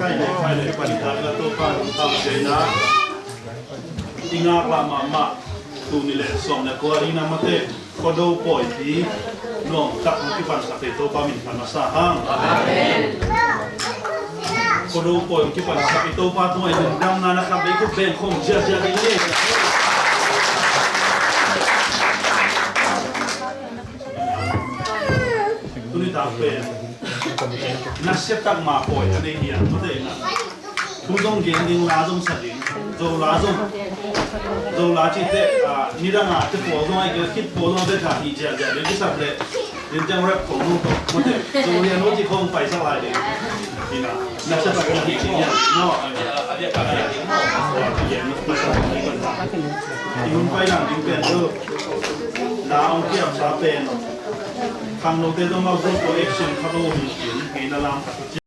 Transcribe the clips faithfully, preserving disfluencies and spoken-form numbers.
Kai le, kai le, pan ka to pan, pan jai na. I ngak la mahmah, tu ni le sawm le kua ina mate, Khuado pawipi nuam tak hong kipansak thei Topa min thang a sa hang. Amen. Khuado pawi hong kipansak i Topa tungah i lungdamna na khat vei khut beng khawm ziahziah ding hi. Tuni tak pen nasia tak ma pawi a nei hiam, mate na. Thu zong gen ding, la zong sa ding. Zo la zong, Zo la cihte, ah, nidang a te pawl zong a i kei khit pawl zong a bek a hi ziahziah ding kisap leh. Din tiang rap khong nung tawh, mate. Zo lian lo ci khong paisak lai ding. Ina, nasia tak na hi ci niang, no? I hun pai lang ding pen zo. La ong kiam sa pen. Khangnote zong mau zo ko action kha lo hi ci. Hei na lam kha.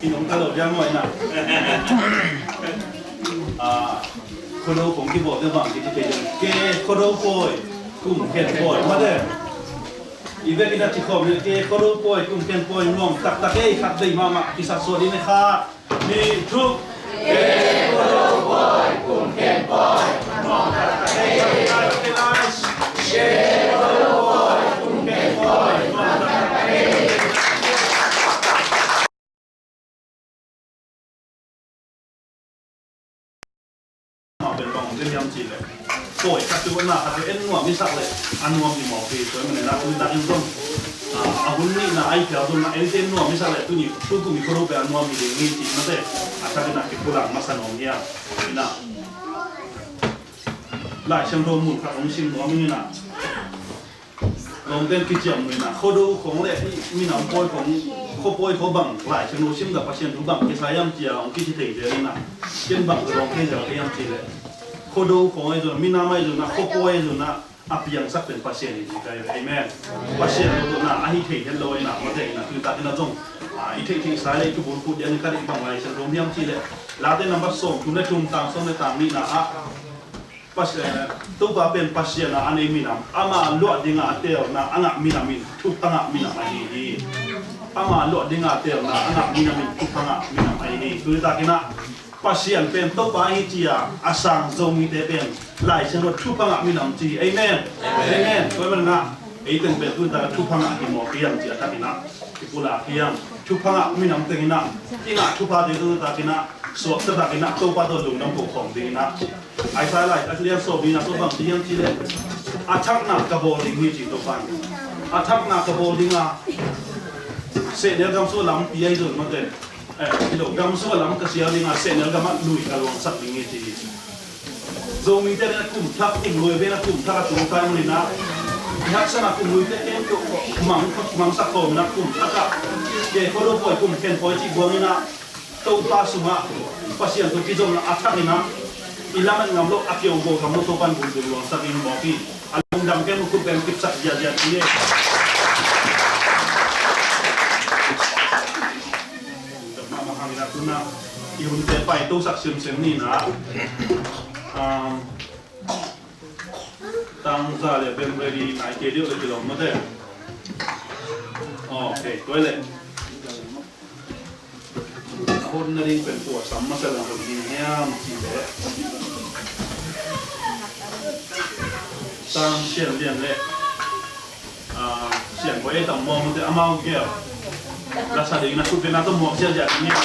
Inn om ka lo diam maw ina. Ah, Khuado kong kibawl deuh bang kiti kei deuh. Ke Khuado pawi, kum khen pawi, mate. I vekin a ci khawm ni, ke Khuado pawi, kum khen pawi, nuam taktak ei, khat vei mahmah, kisaksuah ding ni khat, nih, thum. Ke Khuado pawi, kum khen pawi, nuam taktak ei. Ke Khuado pawi, kum khen pawi, nuam taktak ei. Mah pen bang om deuh hiam cih leh, pawi khat tu na khat tu en nuam i sak leh a nuam hi mawk hi. Tua ahih manin ah tuni takin zong, ah, a hun nihna a i phial zong na en nuam i sak leh tuni tukum i Khuado pen a nuam hi ding hi cih mate, a thakin ah kipulak masa nuam hiam? Ina, Lai Siangtho mun khat hong sim nuam ing ina. Lawmte'n kiciam nuam ina, Khuado khawng le minam pawi khawng, khua pawi khawng bang Lai Siangtho sim dah Pasian thu bang kisai hiam ci-a hong kici thei zel ina. Ken bang lawng thei zel hiam cih leh, Khuado khawng ahi zongin, minam ahi zongin, khua pawi ahi zongin, a piangsak pen Pasian hi ci ka hi ve. Amen. Pasian lo ina a hi thei het lo ina, mate ina, tuni takin ah zong, ah, i theih theihsa le i thubul phut ding a ka deih bang Lai Siangtho hiam cih leh, Late number sawm thum le thum, tang sawm le tang nihna ah, Pas-, eh, Topa pen Pasian a a nei minam, ama luah dinga a teelna a ngah minam in thupha ngah minam ahi hi. Ama luah dinga a teelna a ngah minam in thupha ngah minam ahi hi. Tuni takin ah Pasian pen Topa ahi ci-a a sang Zomite pen Lai Siangtho thupha ngah minam ci hi. Amen. Amen. Amen. Tua ahih manin ah eite pen tuni takin thupha ngah hi mawk hiam ci-a takin ah kipulak hiam? Thupha ngah minam teng in ah i ngah thuphate tuni takin ah suakta takin ah Topa tawh lungdam ko khawm ding in ah, Isaiah lai a lian sawm nihna sung bang ci hiam cih leh, a thakna ka bawl ding hi ci Topa in. A thakna ka bawl ding a, sehnel gam sung a lampi ahi zong mate, eh, hi lo, gam sung a lam ka sial ding a, sehnel gam ah lui ka luangsak ding hi ci hi. Zomite in ah kum thak, kum lui pen ah kum thak a tung ta in ah, i haksatna kum luite khempeuh mang, mangsak khawm in ah kum thak ah, ke Khuado pawi, kum khen pawi cih buang in ah, Topa sungah Pasian tawh kizopna a thak in ah, i lamet ngam loh, a kihong ngam loh Topa in bulpul luangsak ding mawk hi. A lungdam kei mu khut beng kipsak ziahziah ding hi. Mahmah hang in ah tu-in ah i hunte paitosak semsem ni in ah, um, tang za le bem ready nai kei deuh le kilawm mate. Ok, tua leh a honna ding pen kua sam masa leng hon ding hiam cih leh, Sang Sian Lian le, ah, Sian Bawi ei tam maw, mate, amau gel la sa ding in ah, khut beng na tawh muak ziahziah ding hi.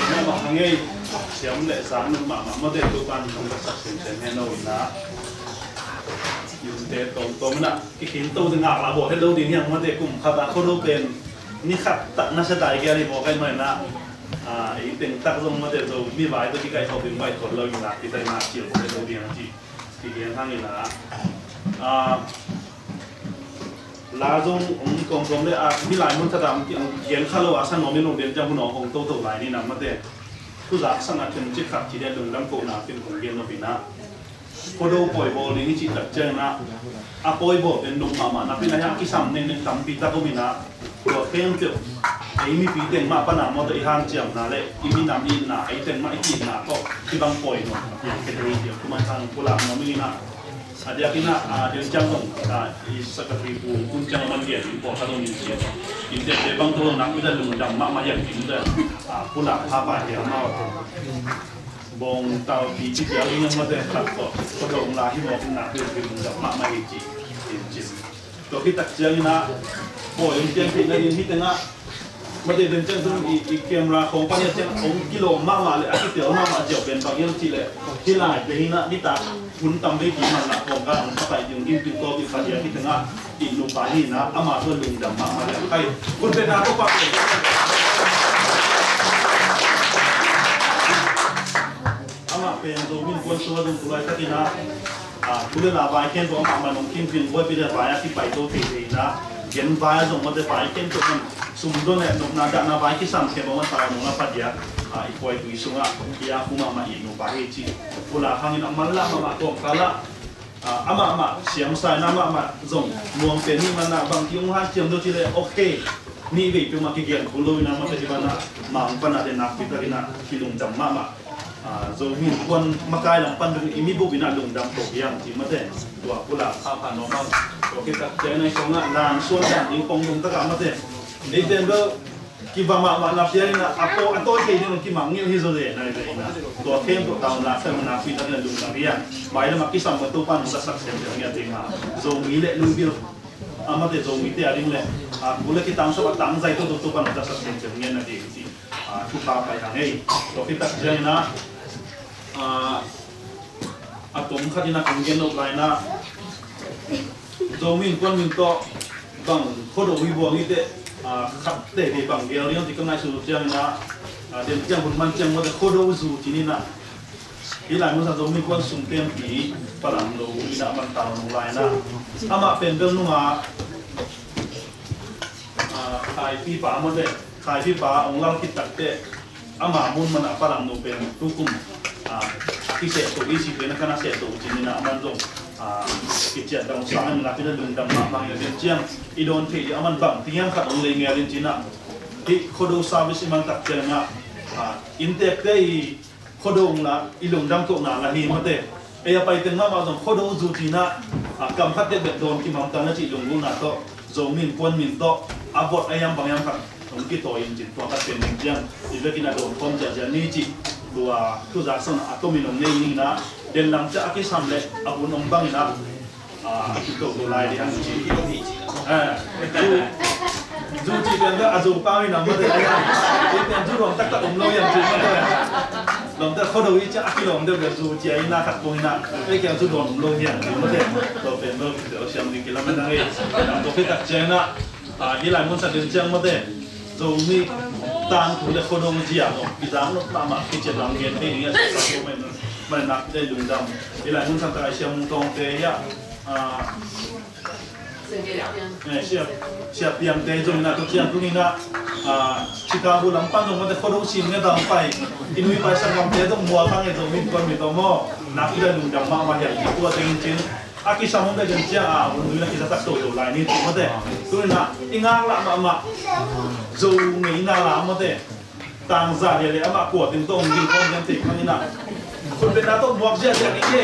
Mahmah hang ei, siam le sang nun mahmah mawte, Topa'n hong ka sak semsem hen lo inah. Yunte tawmtawm inah kikhin to ding ngak lah bawl het lo ding hiang mawte, kum khat ah Khuado pen ni khat tak na sia tai kia hi mawk ai mah inah. Ei teng tak zong mawte Zomi vai tawh kikaihkhop ding baih khol lo inah, kitai inah cil bawl het lo ding hiang ci. Kigen hang inah. La zong hong kawmkawm le a, mi lai mun khat ah gen kha lo a, sa nuam in hong den ciang hun hong hong toto lai ni na mate. Thu zak sang a thum cik khat ci den lungdam kohna pen kong gen nop inah. Khuado pawi bawl ding hi cih tak ciang inah, a pawi bawl pen nop mahmah napi na hiang kisam nengneng tampi tak om inah. Tua khempeuh ei mipi teng mah pana mawte i hanciamna le i minam i itna, ei teng mah i ki-itna tawh kibang pawi nuam a piang kei hi tiang kuman hang pulak nuam inah. A diakin ah, a, den ciang zong, a, i sakatui pu kun ciang man lian in pawlkhat zong in cian. Inntekte bang tawh zong nakpi tak lungdam mahmah hiam cih mate, a, pulak pha pah hiam mah. Bawng tau pi ci pial ding mate khat tawh, Khuado la hi mawk in nakpi tak lungdam mahmah hi ci, in cin. Tua khit tak ciang inah, pawi in piang theihna ding hi tengah, mate den ciang zong i, i camera khawng pan hi a ciang hong kilawm mahmah le a kitel mahmah ciau pen bang hiam cih leh, hih lai pen inah nitak hun tam vei kik manlah kawngka hong pha taih ding gimtui tawp i pha diak hi tengah, i nupa hi inah, amah tawh lungdam mahmah le khai. Hun pen a ko pah pen. Amah pen Zomi Innkuan sungah zong tu laitak inah, a, tu le la vai khempeuh amah man hong kimpian buaipih le vai a kipai to thei thei inah, gen vai a zong mate vai khempeuh man sum don le nopna dahna vai kisam khempeuh man tau nong a pha diak, a, i kuaitui sungah i a kum amah i nupa hi ci. Pulak hangin a man lah amah kawmkal ah, a, amah mah siamsa inah amah mah zong muang pen hi man ah bang ki hong hanciam do ci le, ok, nih vei peuh mah kigen kul lo inah mate hi man ah, mang pan ah te nakpi tak inah kilungdam mahmah. A, Zomi Innkuan makai lam pan dong i mi bup inah lungdam to hiam ci mate. Tua pulak phapha nuam hang. Tua khit tak ciang inah i sungah lang suan dan ding pong dong takah mate. Ei ten bel kiva mahmah na pian inah a tawi, a tawi thei ding kimangngilh hi zaw le nai ve inah. Tua khempeuh tawn laksak inah nakpi tak inah lungdam hiam. Mai lam a kisam mah Topa'n hong ka sak semsem ngiat ding a. Zomi le luibil a mate Zomite a ding le, a, kul le kitang sawk a tangzai toto Topa'n hong ka sak semsem ngiat na ding ci. A, thupha pai hang ei. Tua khit tak ciang inah, a, a tom khat inah kong gen nop lai inah, Zomi Innkuan min tawh bang Khuado hi buang hi teh, a, khat tete bang gel ding ci ka ngaihsut ciang inah, a, den ciang hun man ciang mawte Khuado zu ci ni inah. Hih lai mun sa Zomi Innkuan sung tempi Palamno inah man tau nung lai inah. Amah pen bel nungah, a, Khaipipa mawte, Khaipipa hong lal khit tak teh, ama mun man a Palamno pen tukum, a, kiseh to i ci pen a kan a seh to cin inah aman zong, a, kiciat dang sang in la pi na lungdam mahmah in a den ciang i dawn thei ding aman bang ti hiam khat hong lei ngel in cin ah. Hih Khuado service i man tak ciang ah, a, inntekte i Khuado hong la i lungdam kohna la hi mate. Ei a pai teng mahmah zong Khuado zu ci inah, a, kam khat teh bek dawn kimamtang na cih lunggulhna tawh Zomi Innkuan min tawh a vot a hiam bang hiam khat hong kitawi in cin tua khat pen ding ciang i vekin a dawn khawm ciahciah ni cih tua thuzak sang a tomin hong nei ni inah den lam ciah a kisam le a hun hong bang inah. A, a kito to lai ding hang ci. A, zu, zu ci pian a zu pau in a mate. Ei pian zu lawm taktak om lo hiam ci mate. Lawm tak Khuado i ci a kilawm deuh le zu ci a ina khat kong ina. Ei pian zu lawm om lo hiam ci mate. To pian lo ki teo siam ding kilam na ei. To pi tak ciang ina. A, hi lai mun sa ding ciang mate. Zomi tangthu le Khuado zia no. Ki zang no pa ma ki ciat lam gen thei ding a sa ko men. Mai nak te lungdam. Hi lai mun sa tak a siam mung tawng te ia. A, eh, sia, sia piang te zong na to ciang tu ni na, a, Chicago lam pan zong mate Khuado sin nge dang pai. Inui pai sang lam te zong mua kang e zong min kon mi to mo. Nak ida lungdam ma ma hiam ki tua teng cin. A kisam hong bai den ciang a, hun nui na kisa tak to to lai ni tu mate. Tu ni na, i ngak lah ma ma. Zo ngei na la mate. Tangza lian le amah kua teng tawh hong ding khawm lian te khang ina. Khut beng na tawh muak ziahziah ding hi.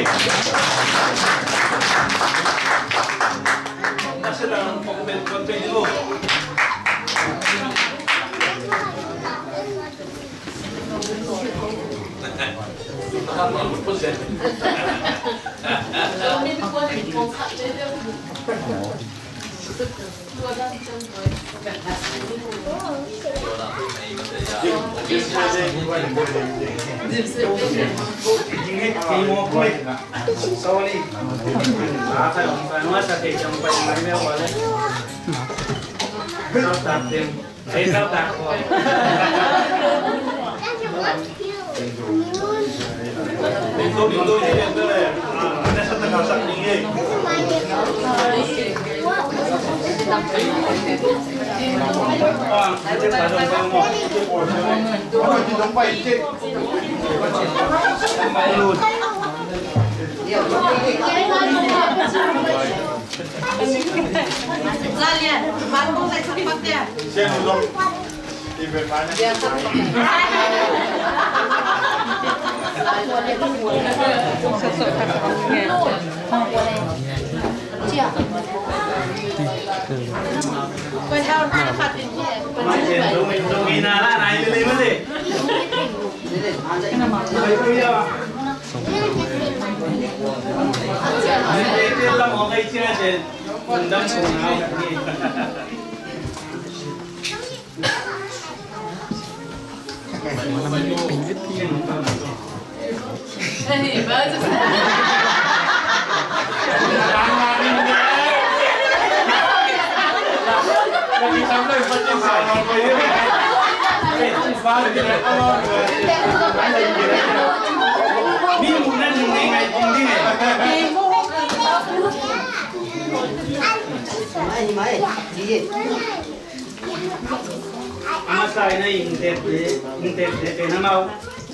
Na sia tang khawm beng khawm beng ding lo. A masa in a innteekte, innteekte pen amau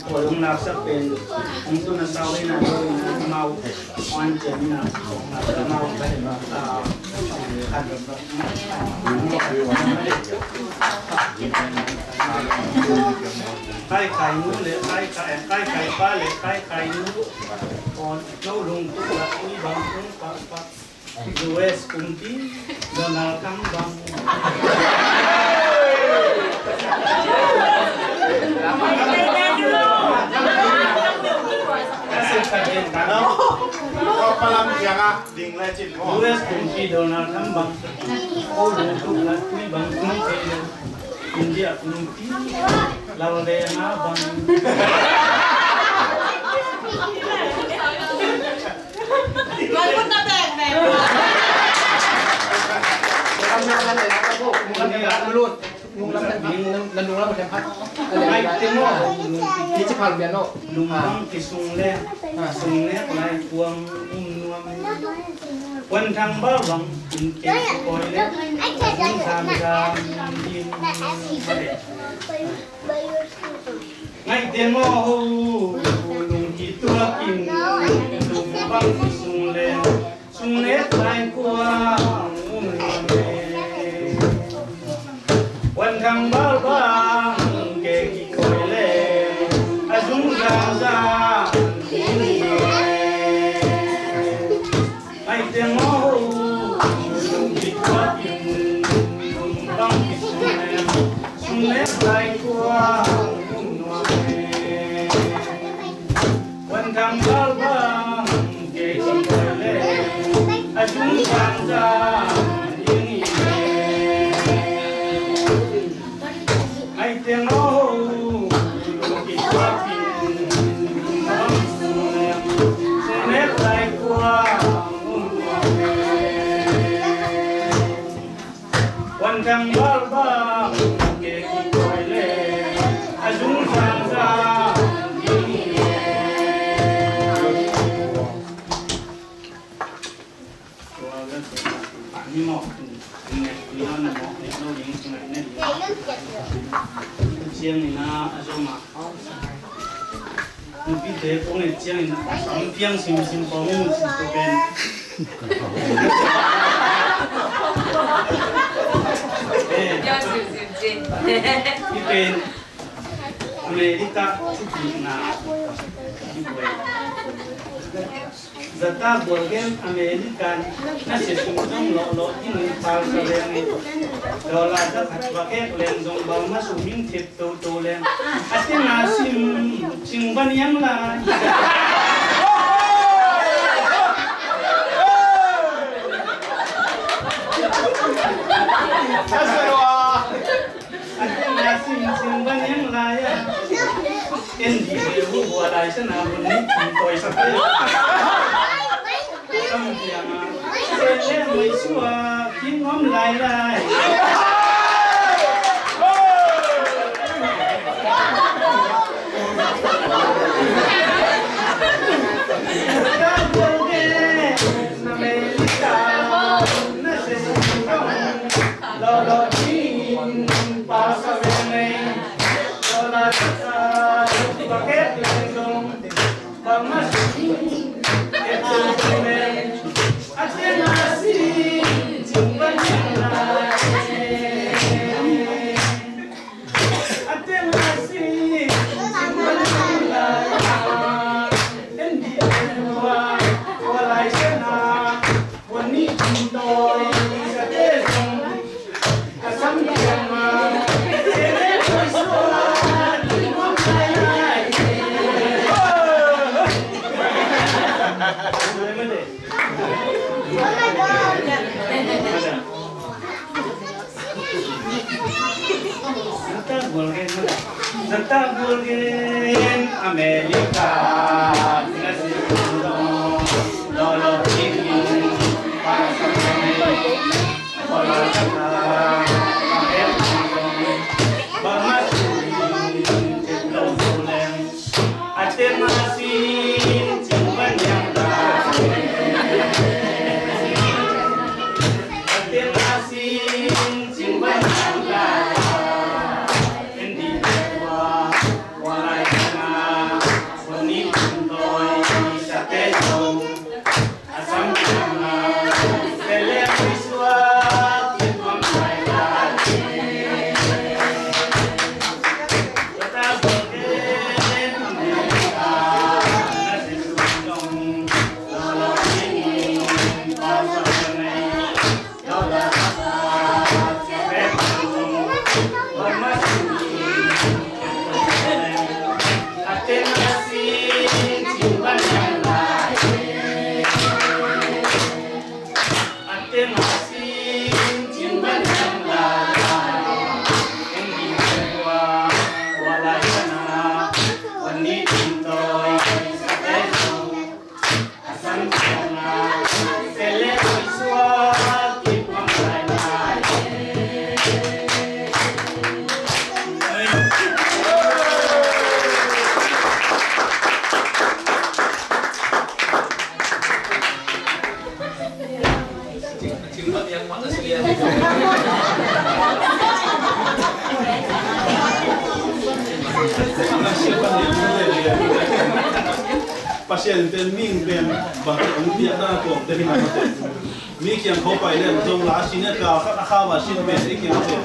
khualung laksak pen hong tun a, sau in a lo in a amau khuan ciam in a khualung laksak amau, ah, Kaikai nu le Kaikai, Kaikai pa le Kaikai nu, khuan lo lungtup la i bang kung pa pa. U S kumpi Donald Trump bang. U S kumpi Donald Trump bang. Ko lungtup la i bang kung te. India kumpi Lal le nga bang. Lungdam kisung le, sung le lai kuang um nuam. Wan thang bal bang in ke koi le, sung sam sam in. Ngaih teng aw ho, lungkituak in, lung bang kisung le, sung nek lai kuang um nuam e. Wan thang bal bang ke kikoi le, a zung zang zang in e. Ngaih teng aw ho, lungkituak in, lung bang kisung le, sung nek lai kuang um nuam e. Wan thang bal bang ke kikoi le, a zung zang zang in e. Ngaih teng aw ho, lungkituak in, lung bang kisung le, sung nek lai kuang um nuam e. Wan thang bal bang ke kikoi le, a zung zang zang in e. Ciangin a, a zom a. Nupite kong et ciangin a sam piang simsim kong un sin tuk pen. Eh, i pen America cukikna. Zata bual gen American na sia sung zong lawh lawh ding in pal sa leng in. Dollar za khat va kek leng zong bal ma sum in thep toto leng. A teng a sim cing ban yang lai. A teng a sim cing ban yang lai. En di hu hua lai sana hun ni kum toi sa pe. Sam diang a. Se le mai sua kin om lai lai. Zata bulgin, Zata bulgin, America, Pasian pen mihing pen bang hong piakna tuamte hi na mate. Mi kiang kho pai leng Zola a sin e, kal khat a khau a sin pen i kiang pen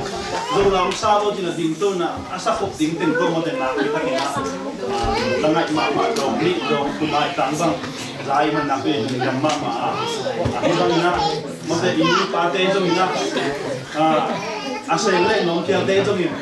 Zola hong sa lo cin a ding to na a sa khop ding teng ko mate nakpi takin a. Ka ngaih mahmah dawng nih dawng kumai tang bang. Zai man nakpi dam mahmah a. A hi bang na mate i mi pate zong na. A seng le nong kialte zong in.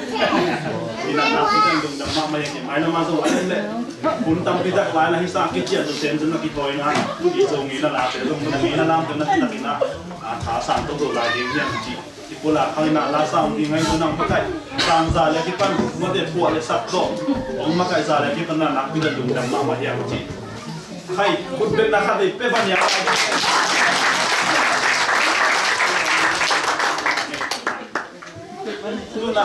Ina nakpi takin dam mahmah a. Mai na ma zong a le. Hun tampi tak lai na hi sa kician tu sen zong na kithoina. I zong i na late zong i na lamte na kitakin a. A tha sang to to lai ding hiam ci. I pula khang i na la sang ding ngai tu nang pakai. Sang za le kipan mate puah le sak to. Ong makai za le kipan na nakpi takin dam mahmah hiam ci. Khai khut beng na khat i pe van ya. Tu na.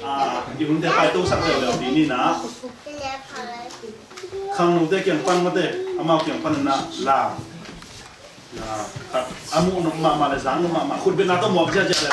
A i hun te pai to sak leu leu ti ni na. Khangnote kiang pan mate, amau kiang pan na la. Na khat a muh nop mahmah le zang nop mahmah khut beng na tawh muak ziahziah le.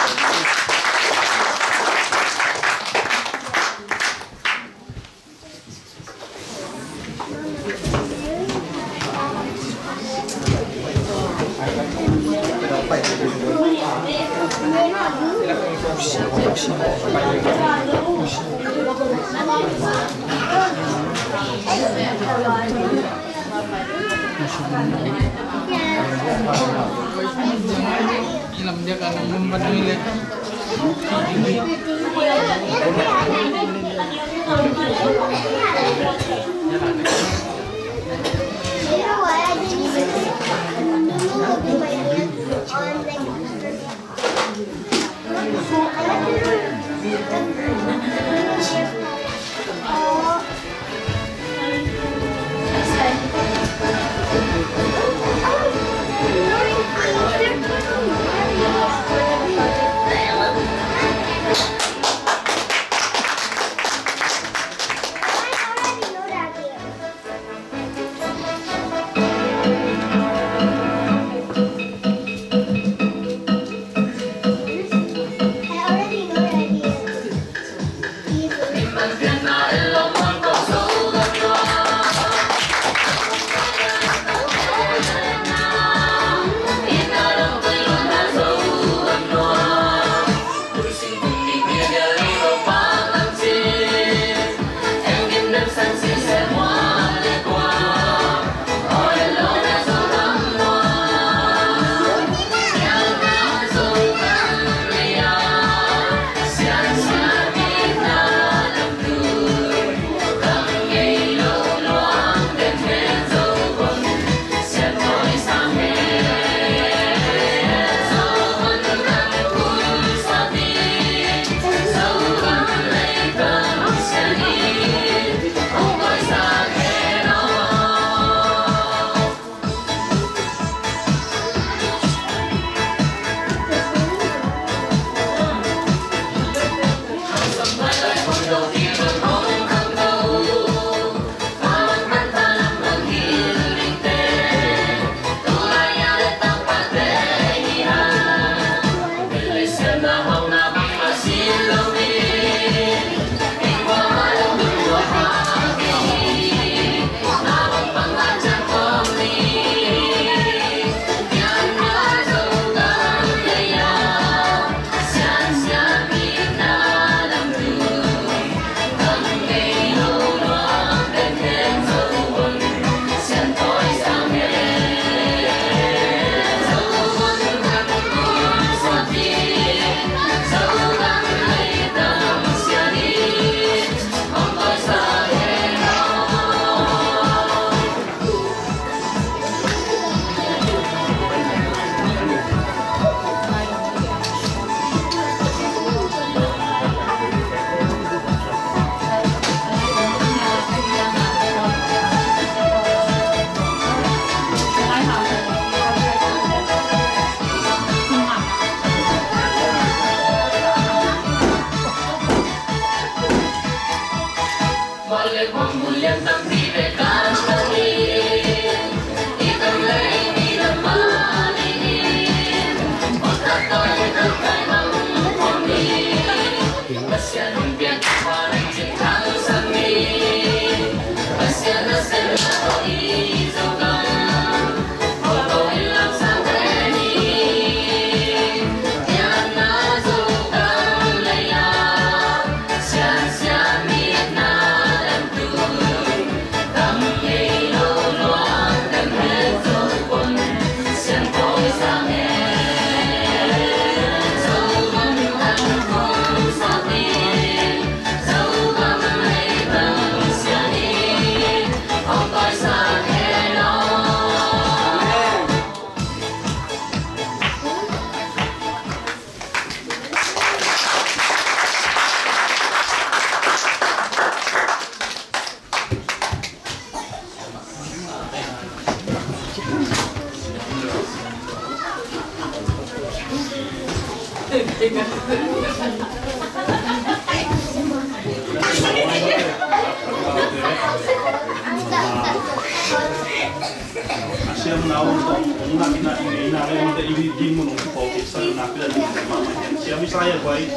A siam na un tawh, ong nak ina, ina, ina, ina, ina, i din mun ong kipawlkik sa na pila din mahmah hian. Siam i sa hian pai.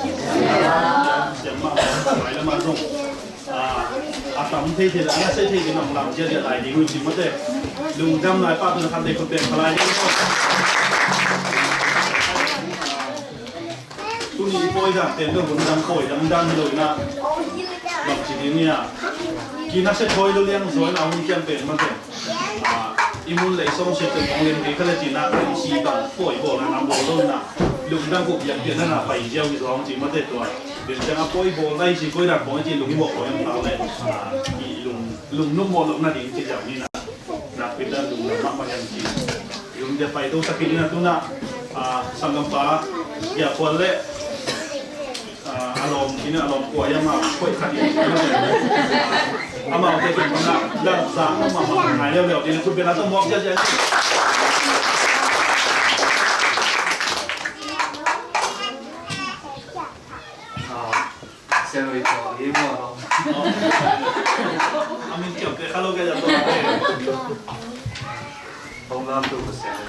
Siam mahmah, pai lama zong. A, a tam thei thei, a na sei thei thei nong lam ziahziah lai ding uh ci mate. Lungdam lai pah tun khat dei khut beng pha lai ding uh. Tuni i pawi zang ten deuh hun dang pawi dang dang hi lo ina. Bang ci ding ia. Kina se thawi lo liang zaw ina hun kiang pen mate. A, i mun lei song se ten hong lem kei kha le cina kan si bang pawi bawl na na bawl lo na. Lungdam kuk biak biak na na pai ziau hi zaw hong ci mate tua. Biak biak a pawi bawl lai si pawi dan bawl ci lung i bawl pawi ang tau le. A, i lung, lung lung bawl lo na ding ci ziau ni na. Nakpi dan lungdam mahmah hiam ci. Lungdam pai do takin na tuna, a, sanggampa Gia Khual le, a, a lawm, ina a lawm kua hiam a, koi khat in, a, amau te kin na, dan zang amau ma ngai leu leu, ina khut beng a tawh muak ziahziah. A, Sian Ui Tawh hi maw? A min ciamteh kha lo kei a tawh. Hong lamtu Pasian.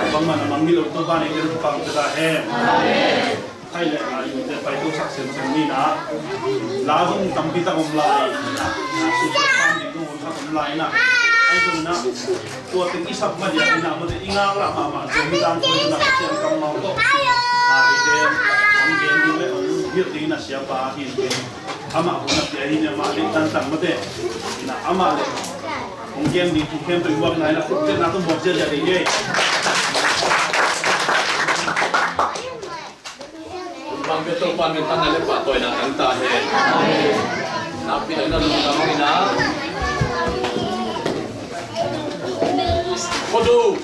Bangmah na mangngilh lo Topa in ei teng pang ta hen. Amen. Hai le, a, i umte pai to sak semsem ni na. La zong tampi tak om lai na. Susut pan ding zong om sak om lai na. Ai zong na. Tua teng i sap ma dia i na mate i ngak lah mahmah zong mi dan koi na Pasian kammal tawh. A, i te, ang gen ding le ang hilh ding na siapa hi te. Amah hun a pia hi na mah ding tantang mate. Na amah le. Hong gen ding tu khem tu i buak na i na khut te na tu buak zia zia ding ei. Bang bia Topa min thang ngai le pahtawina tang ta hen. Nakpi tak na lungdam ing a. Khuado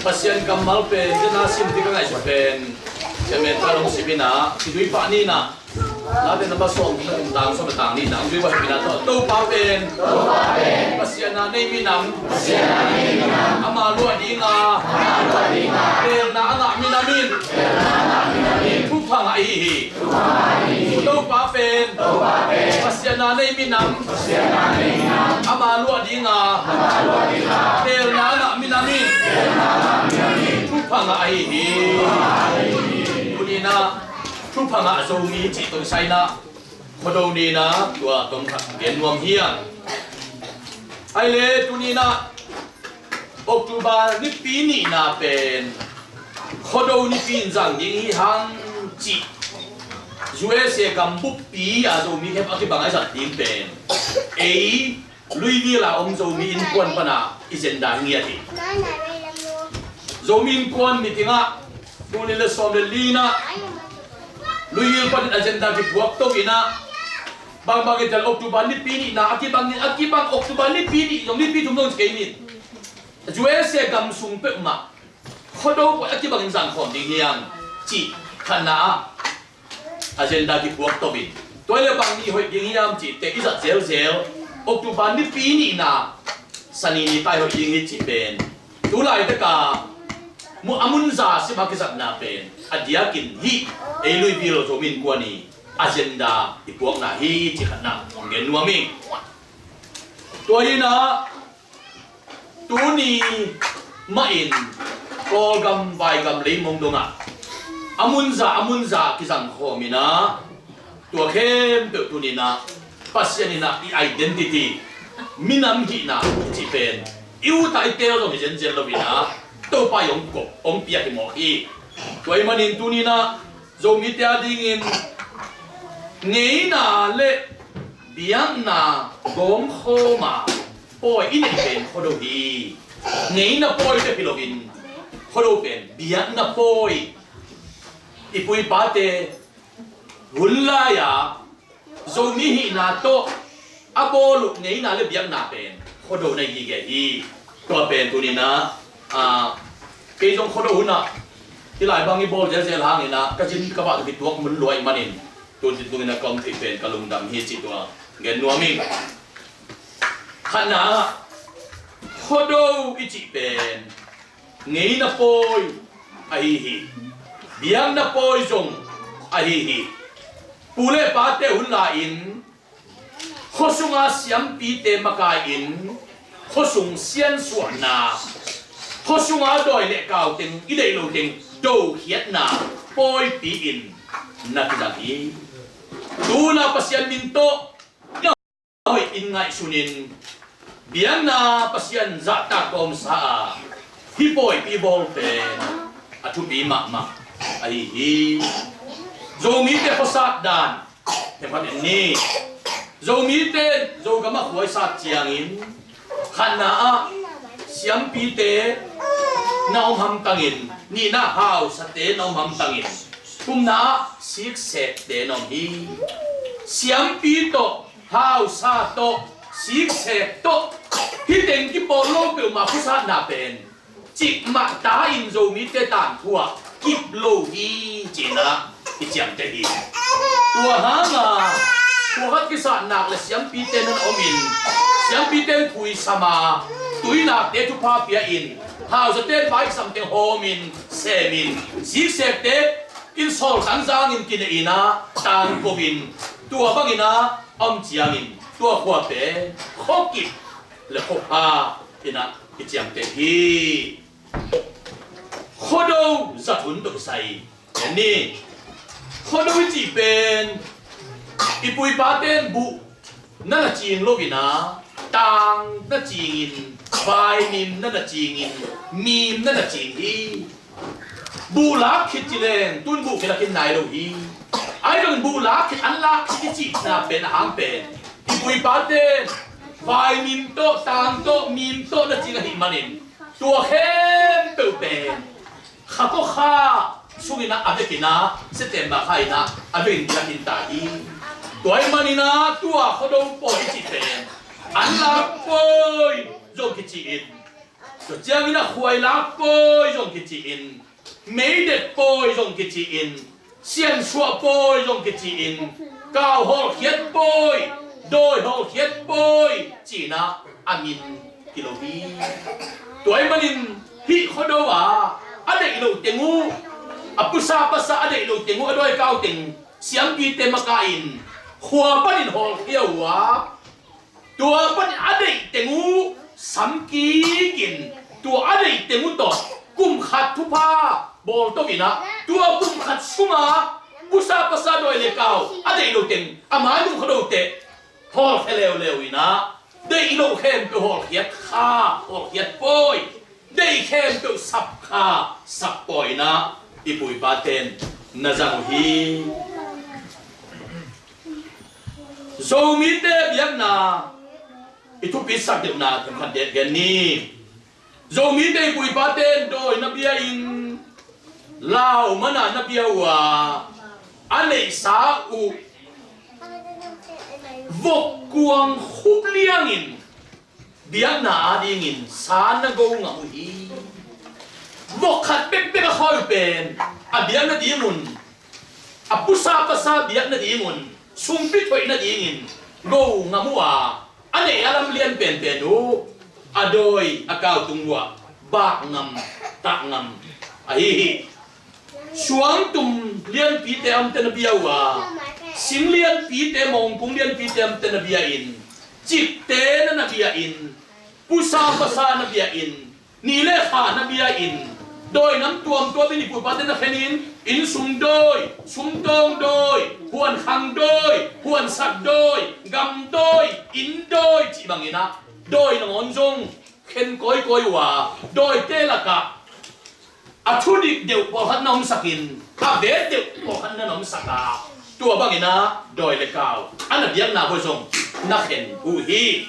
Pasian kammal pen, tua na sim ding ka ngaihsut pen, sia men ka long sim ing a, Kidui pah ni na. Late namba sawm, tang sawm le tang nih na, ang dui va hih minam tawh. Topa pen. Topa pen. Pasian a nei minam. Pasian a nei minam. Ama luah ding a. Ama luah ding a. Teelna a ngah minam in. Teelna a ngah minam in. Thupha ngah ahi hi. Thupha ngah ahi hi. Topa pen. Topa pen. Pasian a nei minam. Pasian a nei minam. Ama luah ding a. Ama luah ding a. Teelna a ngah minam in. Teelna a ngah minam in. Thupha ngah ahi hi. Thupha ngah ahi hi. Tuni na. Thupha ngah Zomi cih tawh kisai na, Khuado ni na, tua tawh khat gen nuam hi a. Ai le, tuni na, October nipi nihna pen, Khuado nipi in zang ding hi hang cih, U S A gam buppi a Zomi khempeuh a kibang a i zat ding pen. Ei, Louisville a om Zomi innkuan pana i zenda hi ngiat hi. Zomi innkuan meeting ah, tul nih le sawm le li na, Louisville panin agenda kipuak to in a, bangbang i tel October nipi nihna, a kibang, a kibang October nipi nih, zong nipi thum zong ci kei ning. U S A gam sung peuhmah, Khuado koi a kibangin zang khawm ding hiam, cih khatna ah, agenda kipuak to in. Tua le bang ni hoih ding hiam cih teh i zat zelzel. October nipi nihna, Sani ni tai hoih ding hi cih pen. Tu laitak a, mu a munza sim a kizatna pen. A diakin hih, ei Louisville Zomi Innkuan i agenda i puakna hi cih khatna. Hong gen nuam ing. Tua hi na, Tuni mahin Kawlgam, Vaigam, Leimong dongah a munza, a munza kizang khawm in a, tua khempeuh tuni na Pasian in a i identity, minam hihna cih pen i ut a i teel zong hi zenzen lo in a, Topa i hong kop, hong piak hi mawk hi. Tua ahih manin tuni na Zomite a dingin ngeina le biakna gawmkhawm a pawi i neih pen Khuado hi. Ngeina pawi bek hi loin Khuado pen biakna pawi. I pu i pate hun lai-a Zomi hihna tawh a bawl uh ngeina le biakna pen Khuado na hi gige hi. Tua pen tuni na, ah, kei zong Khuado hun ah hih lai bang i bawl zelzel hangin a ka zin ka vah tawh kituak mun lua ahih manin, tuni tuni na ka om theih pen ka lungdam hi cih tua gen nuam ing. Khatna, Khuado i cih pen ngeina pawi ahi hi. Biakna pawi zong ahi hi. Pu le pate hun lai-in khuasunga siampite makai-in khuasung siansuahna, Khuasunga dawi le kau teng i deih lo teng dokhiatna pawipi in na kizang hi. Tuna Pasian min tawh hoih in ngaihsunin biakna Pasian zahtak kawmsa a hih pawipi bawl pen a thupi mahmah ahi hi. Zomite khuasat dan themkhat en ni. Zomite Zogam a khuaisat ciangin khatna ah siampite na om hamtangin, nihna hausate na om hamtangin, thumna ah siksekte na om hi. Siampi tawh hausa tawh siksek tawh hih teng kipawl lo peuhmah khuasatna pen cikmah ta in Zomite tangthu ah kip lo hi cinah i ciamteh hi. Tua hanga khuakhat kisatnak le siampite nan omin siampite in phuisama tuinakte thupha pia in hausate in vaikisamte hawmin semin siksekte in sawltang zangin kinei inah tangko in tua banginah a om ciangin tua khuape khuakip le khuapha inah i ciamteh hi. Khuado zat hun tawh kisai en ni. Khuado i cih pen i puipate in buh na na cing lo inah tang na cingin vaimim na na cingin mim na na cing hi. Buh lak khit ci leng tun buh khit a khin nai lo hi. Ahi zongin buh lak khit an lak khit i cihna pen a hang pen i puipate vaimim tawh tang tawh mim tawh na cing ahih manin tua khempeuh pen kha kawkha sunginah a vekinah September kha inah a vekin biakinn ta hi. Tua ahih maninah tua Khuado pawi i cih pen an lak pawi zong kici in tua ciangin a khuailak pawi zong kici in, meidet pawi zong kici in, siansuah pawi zong kici in, kau hawlkhiat pawi, dawi hawlkhiat pawi cinah a min kilo hi. Tua ahih manin hih Khuado ah a deih loh teng uh, a pusa pasa a deih loh teng uh a dawi kau teng siampite makahin khua panin hawlkhia uh a tua panin a deih teng uh samkikin tua a deih teng uh tawh kum khat thupha bawl to inah tua kum khat sungah pusa pasa dawi le kau a deih lo teng a mai lungkha dote hawlkhia leuleu inah deih lo khempeuh hawlkhiat kha hawlkhiat pawi deih khempeuh sap kha sap pawi inah i puipaten na zang uh hi. Zomite biakna i thupitsak deuhna themkhat dek gen ni. Zomite i puipate in dawi na bia in lau mana na bia uh a a neihsa uh vokkuang khup liangin biakna adingin sa na go ngam uh hi. Vok khat bekbek a khawi pen a biak nadingun a pusa pasa biak nadingun sungpi thoih nadingin go ngam uh a a neih a lam lian penpen uh a dawi a kau tung uh a bak ngam tak ngam ahi hi. Suangtum lianpite amte na bia uh a sing lianpite mawngkung lianpite amte na bia in cikte na na bia in pusa pasa na bia in ni le kha na bia in dawi nam tuamtuam in i puipate na khenin innsung dawi sumtawng dawi huankhang dawi huansak dawi gam dawi inn dawi cih banginah dawi nangawn zong khen kawikawi uh a dawite lakah a thudik deuh pawlkhat na omsakin a vet deuh pawlkhat na na omsak a tua banginah dawi le kau a na biakna bawi zong na khen uh hi.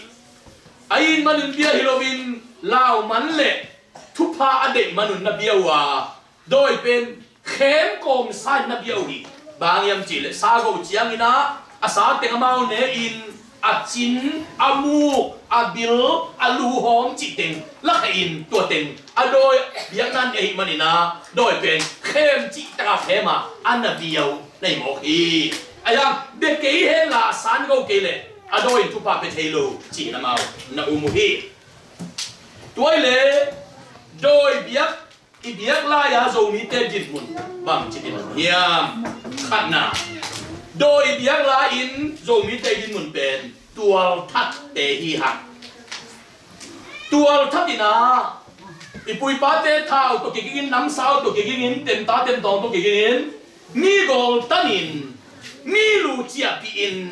A in manun bia hi loin lau man le thupha a deih manun na bia uh a dawi pen khem kawmsa in na bia uh hi. Bang hiam cihleh sa go cianginah a sa teng amau ne in a cin a muk a bil a luhawm cih teng lakhain tua teng a dawi biakna ne ahih maninah dawi pen khem cih taka khem a a na bia uh na hi mawk hi. A yang bia kei hen la a san go kei leh a dawi in thupha pia thei lo cih na mau na um uh hi. Tua hi leh dawi biak i biak lai-a Zomite dinmun bangci dinmun hiam? Khatna, dawi biak lai-in Zomite dinmun pen tualthatte hi hang. Tualthat inah I pu i pate thau tawh kigingin, namsau tawh kigingin, temta temtawng tawh kigingin, mi gawl tanin, mi lu ciahpihin,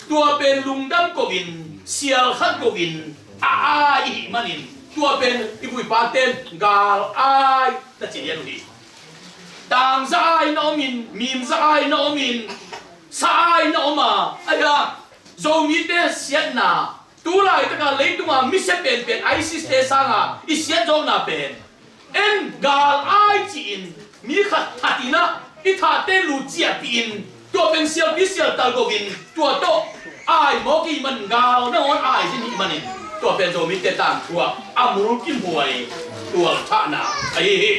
tua pen lungdam kohin, sial khat kohin a ai i hih manin, tua pen i pu i paten gal ai na ci lian uh hi. Tangza ai na omin, mimza ai na omin, sa ai na om a, ahi a, Zomite siatna, tu laitaka leitunga misia penpen ISIS te sanga i siat zawkna pen, en gal ai ci-in, mi khat thatinah i thate lu ciahpihin, tua pen sialpi sialtal kohin, tua tawh ai mawk i hih manin, gal nangawn ai zin i hih manin, tua pen Zomite tangthu ah a mulkimhuai tualthahna ahi hi.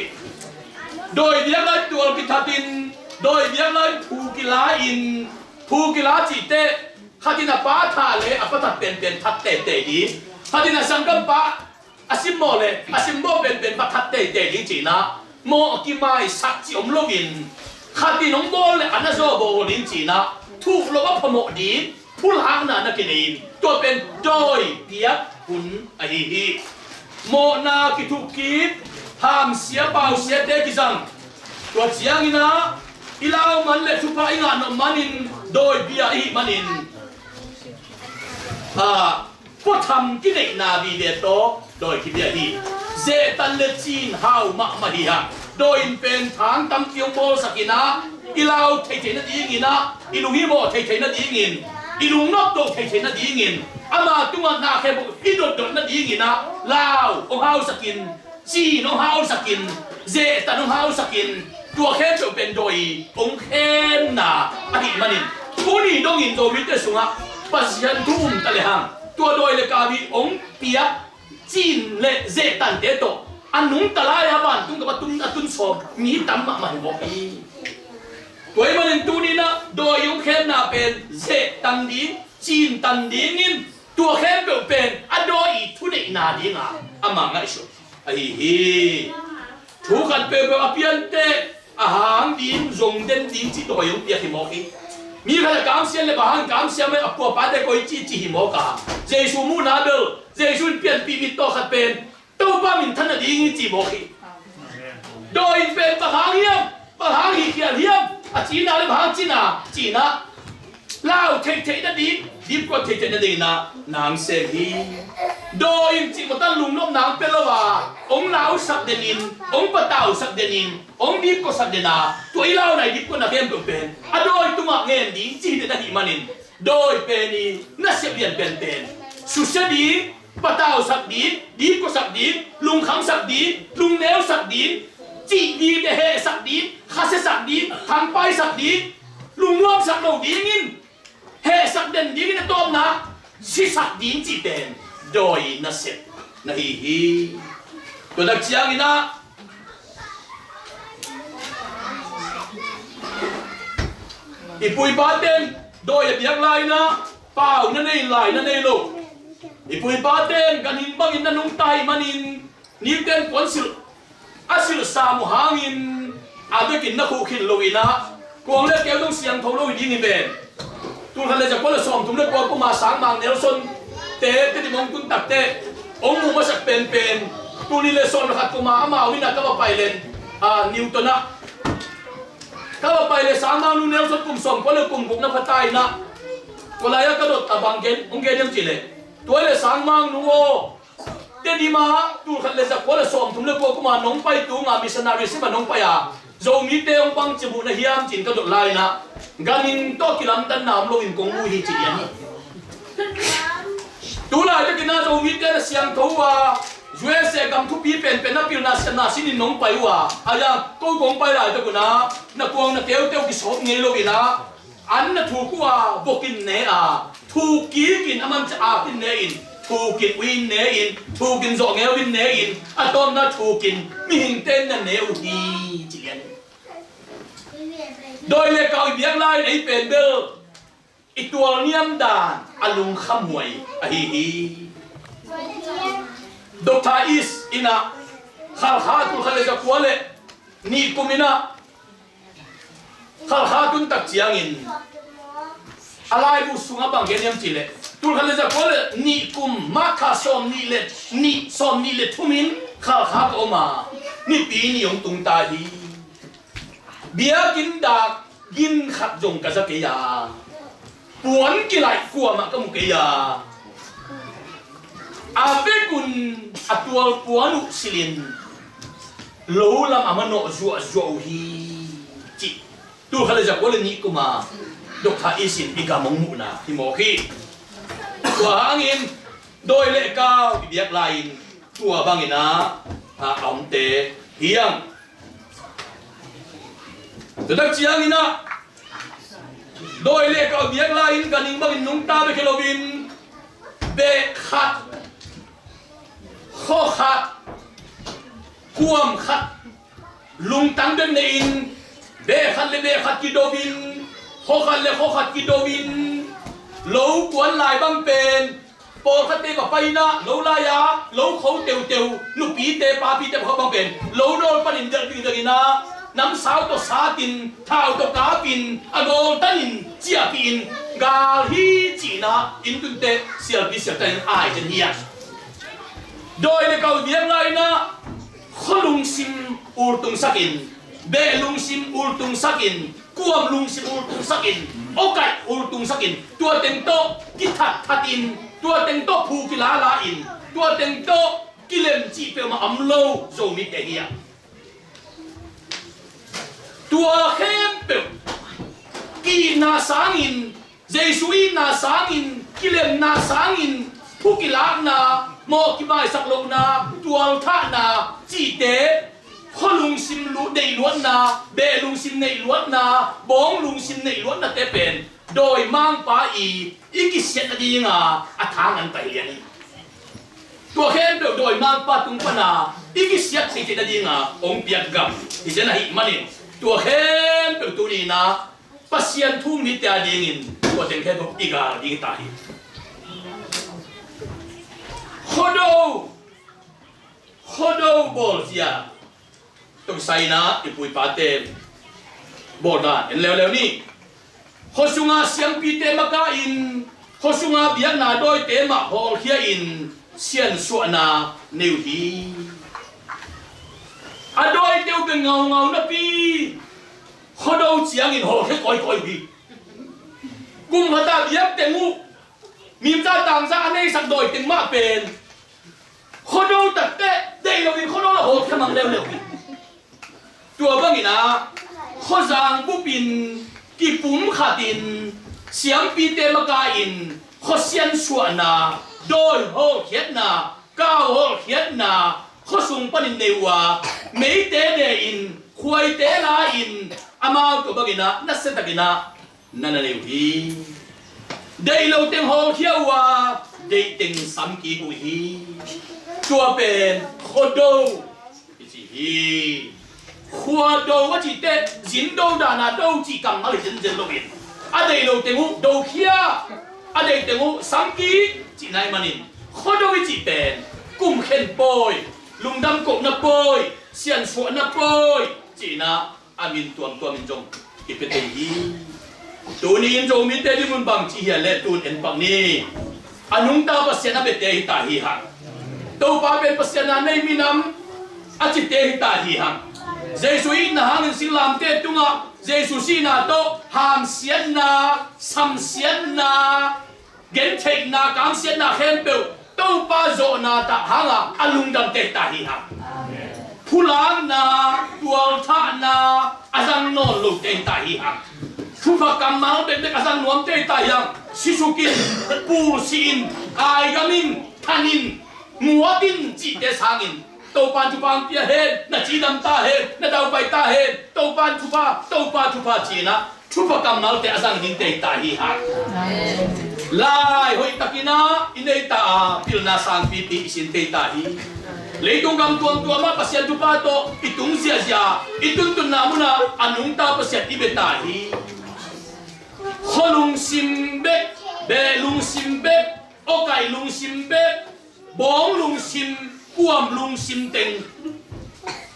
Dawi biak lai tual kithatin, dawi biak lai phu kila-in, phu kila cihte, khatin a pa that le a pa that penpen that teitei ding, khatin a sanggampa a simmawh le a simmawh penpen va that teitei ding cinah, mawh kimaisak cih om loin, khatin hong bawl le a na zaw bawl ding cinah, thuk lo a phamawh ding phulhakna na kinei in, tua pen dawi biak hun ahi hi. Mawhna kithuk kik, hamsia pausiate kizang, tua cianginah i lau man le thupha i ngah nop manin dawi bia i hih manin, a, puatham kineihna vive tawh dawi kibia hi. Zehtan le cin hau mahmah hi hang. Dawi in pen thang tampi hong bawlsak inah, i lau theithei nadinginah, i lunghimawh theithei nadingin, i lungnopto theithei nadingin, ama tungah na khempeuh i dotdot nadinginah lau hong hausakin, cin hong hausakin, zehtan hong hausakin, tua khempeuh pen dawi hong khemna ahih manin, tuni dongin Zomite sungah Pasian thu um ta lehang, tua dawi le kau i hong piak cin le zehtante tawh a nungta lai-a vantung gam a tun, a tun sawm mi tam mahmah hi mawk hi. Tua ahih manin tuninah dawi hong khemna pen zehtan ding, cintan dingin, tua khempeuh pen a dawi i thuneihna dinga ama ngaihsut ahi hi. Thu khat peuhpeuh a piante a hang ding, zong den ding cih dawi hong piak hi mawk hi. Mi khat a kamsiat le bang hang kamsiat mah, a pu a pate koi ci, ci hi mawk a. Jesu muhna bel, Jesu in pianpih mit tawh khat pen Topa minthanna ding hi ci mawk hi. Dawi in pen bang hang hiam, bang hang hihkhial hiam, a cina le bang hang cina, cina. Lau theihtheih nading, dipkuat theihtheih nading inah nang sem hi. Dawi in cih mawtan lungnopna hong pia lo a, hong lausak denin, hong patausak denin, hong dipkuatsak den a, tua i launa i dipkuatna khempeuh pen a dawi tungah ngen ding ci hi den ahih manin, dawi pen i nasep lian penpen susia ding, patausak ding, dipkuatsak ding, lungkhamsak ding, lungneusak ding, cih dingte hehsak ding, khasiasak ding, thangpaisak ding, lungnuamsak lo dingin, hehsak den dingin a tawpna sisak ding cih pen dawi nasep na hi hi. Tua tak cianginah i pu i paten dawi a biak lai-inah pau na nei lai na nei lo. I pu i paten ganhing bangin na nungta ahih manin, niten kuan silh a silhsam uh hangin a vekin na khuh khin loinah, kuang le keu dong siangtho lo hi ding hi ven. Tulkhat le zakua le sawmthum le kua kuma Sangmang Nelson te Tedim hong tun takteh hong muh masak penpen, tul nih le sawm le khat kuma amau innah ka va pai len, a, Newton ah ka va pai le Sangmang nu Nelson kum sawmkua le kum guk na pha ta inah, tua lai-ah ka dot a bang gen, hong gen hiam cihleh, tua hi le Sangmang nu aw, Tedim ah tulkhat le zakua le sawmthum le kua kuma nong pai tunga missionary sima nong pai a, Zomite hong bangci muh na hiam ci-in ka dot lai-inah, ganhing tawh kilamdanna om loin kong mu hi ci lian hi. Tu laitakinah Zomite na siangtho uh a, U S A gam thupi penpen na pilna siatna sinin nong pai uh a, ahi a, ko kong pai laitak unah na kuang na keuteu kisawp ngei loinah, an na thuk uh a, vokin ne a, thuk kikin a man ca akin ne in, thukin uiin ne in, thukin zawhngeuin ne in, a tawpna thukin mihingte in na ne uh hi ci lian hi. Dawi le kau i biak lai-in ei pen bel i tualniam dan a lungkhamhuai ahi hi. Doctor East innah Khalkha tulkhat le zakua le nih kum innah Khalkha tun tak ciangin a laibu sungah bang gen hiam cihleh, tulkhat le zakua le nih kum, March kha sawm nih le nih, sawm nih le thum in Khalkha ka om a, Nipi ni hong tung ta hi. Biakinn dak gin khat zong ka za kei a, puan kilaih kuamah ka mu kei a, a vekun a tual puan uh silhin lo lam a manawh zuahzuah uh hi, cih. Tul khat le za kua le nih kum a Doctor East in i gam hong muhna hi mawk hi. Tua hangin dawi le kau i biak lai-in tua bangin ah a omte hi hang. Tua tak ciangin ah dawi le kau i biak lai-in ka ning bangin nungta bek hi loin beh khat, khaw khat, kuam khat, lungtang bek nei-in beh khat le beh khat kido-in, khaw khat le khaw khat kido-in, lo kuan lai bang pen pawlkhatte va pai-in ah lo lai-a lo kho teuteu, nupite papite pawlkhat bang pen lo nawl panin delh dingdel-in ah namsau tawh satin, thau tawh kapin, a nawltanin ciahpihin gal hi ci-in ah inn tunte sialpi sialtanin ai den hi a. Dawi le kau i biak lai-in ah khaw lungsim ultungsakin, beh lungsim ultungsakin, kuam lungsim ultungsakin, awkaih ultungsakin, tua teng tawh kithatthatin, tua teng tawh phu kilala-in, tua teng tawh kilem cih peuhmah om lo Zomite hi a. Tua khempeuh ki-itna sangin, Jesu itna sangin, kilemna sangin, thu kilakna, mawh kimaisak lohna, tualthahna cihte, khaw lungsim lu-, neih luatna, beh lungsim neih luatna, bawng lungsim neih luatnate pen dawimangpa i, i kisiat nadinga a thang an pai lian hi. Tua khempeuh dawimangpa tung pana i kisiat theithei nadinga hong piak gam hi zen ahih manin, tua khempeuh tuni-in ah Pasian thu-um mite adingin tua teng khempeuh i gal ding hi ta hi. Khuado, khuado bawlzia tawh kisai-in ah i pu i pate bawldan en leuleu ni. Khuasunga siampite makahin, khuasunga biakna dawite mah hawlkhia-in siansuahna nei uh hi. A dawite uh beng ngaungau napi, khuado ciangin hawlkhia kawikawi uh hi. Kum khat a biak teng uh, mimza tangza a neisak dawi teng mah pen khuado takteh deih loin khuado la hawlkhia mang leuleu hi. Tua bangin ah khuazang bupin kipumkhatin siampite makahin khuasiansuahna, dawi hawlkhiatna, kau hawlkhiatna, khuasung panin nei uh a, meite dehin, khuaite la-in, amau tua bangin ah nasiatakin ah na na nei uh hi. Deih lo teng hawlkhia uh a, deih teng samkik uh hi. Tua pen khuado i ci hi. Khuado a cih teh zindo dana do cih kammal hi zenzen loin, a deih lo teng uh dokhia, a deih teng uh samkik cihna ahih manin, khuado i cih pen kumkhen pawi, lungdam kohna pawi, siansuahna pawi cihna a min tuamtuamin zong i pia thei hi. Tuni-in Zomite dingun bangci hiam le tun en pak ni. A nungta Pasian a biate hi ta hi hang. Topa pen Pasian a nei minam a cite hi ta hi hang. Jesu itna hangin singlamteh tungah Jesu sihna tawh hamsiatna, samsiatna, gentheihna, kamsiatna khempeuh Topa zawhna tah hanga a lungdamte hi ta hi hang. Phulakna, tualthahna a zang nawn lote hi ta hi hang. Thupha kammal bekbek a zang nuamte hi ta hi hang. Sisukin, pulsihin, kaigamin, thanin, muatin cihte sangin Topa'n thupha hong pia hen, na cidam ta hen, na daupai ta hen, Topa'n thupha, Topa thupha ci-in ah thupha kammalte a zang dingte hi ta hi hang. Lai hoihtakin ah i nei ta a, pilna sangpipi i sinte hi ta hi. Leitung gam tuamtuam ah Pasian thupha tawh i tung ziahziah, i tuntunna munah a nungta Pasian i bia ta hi. Khualungsim bek, beh lungsim bek, awkaih lungsim bek, bawng lungsim, kuam lungsim teng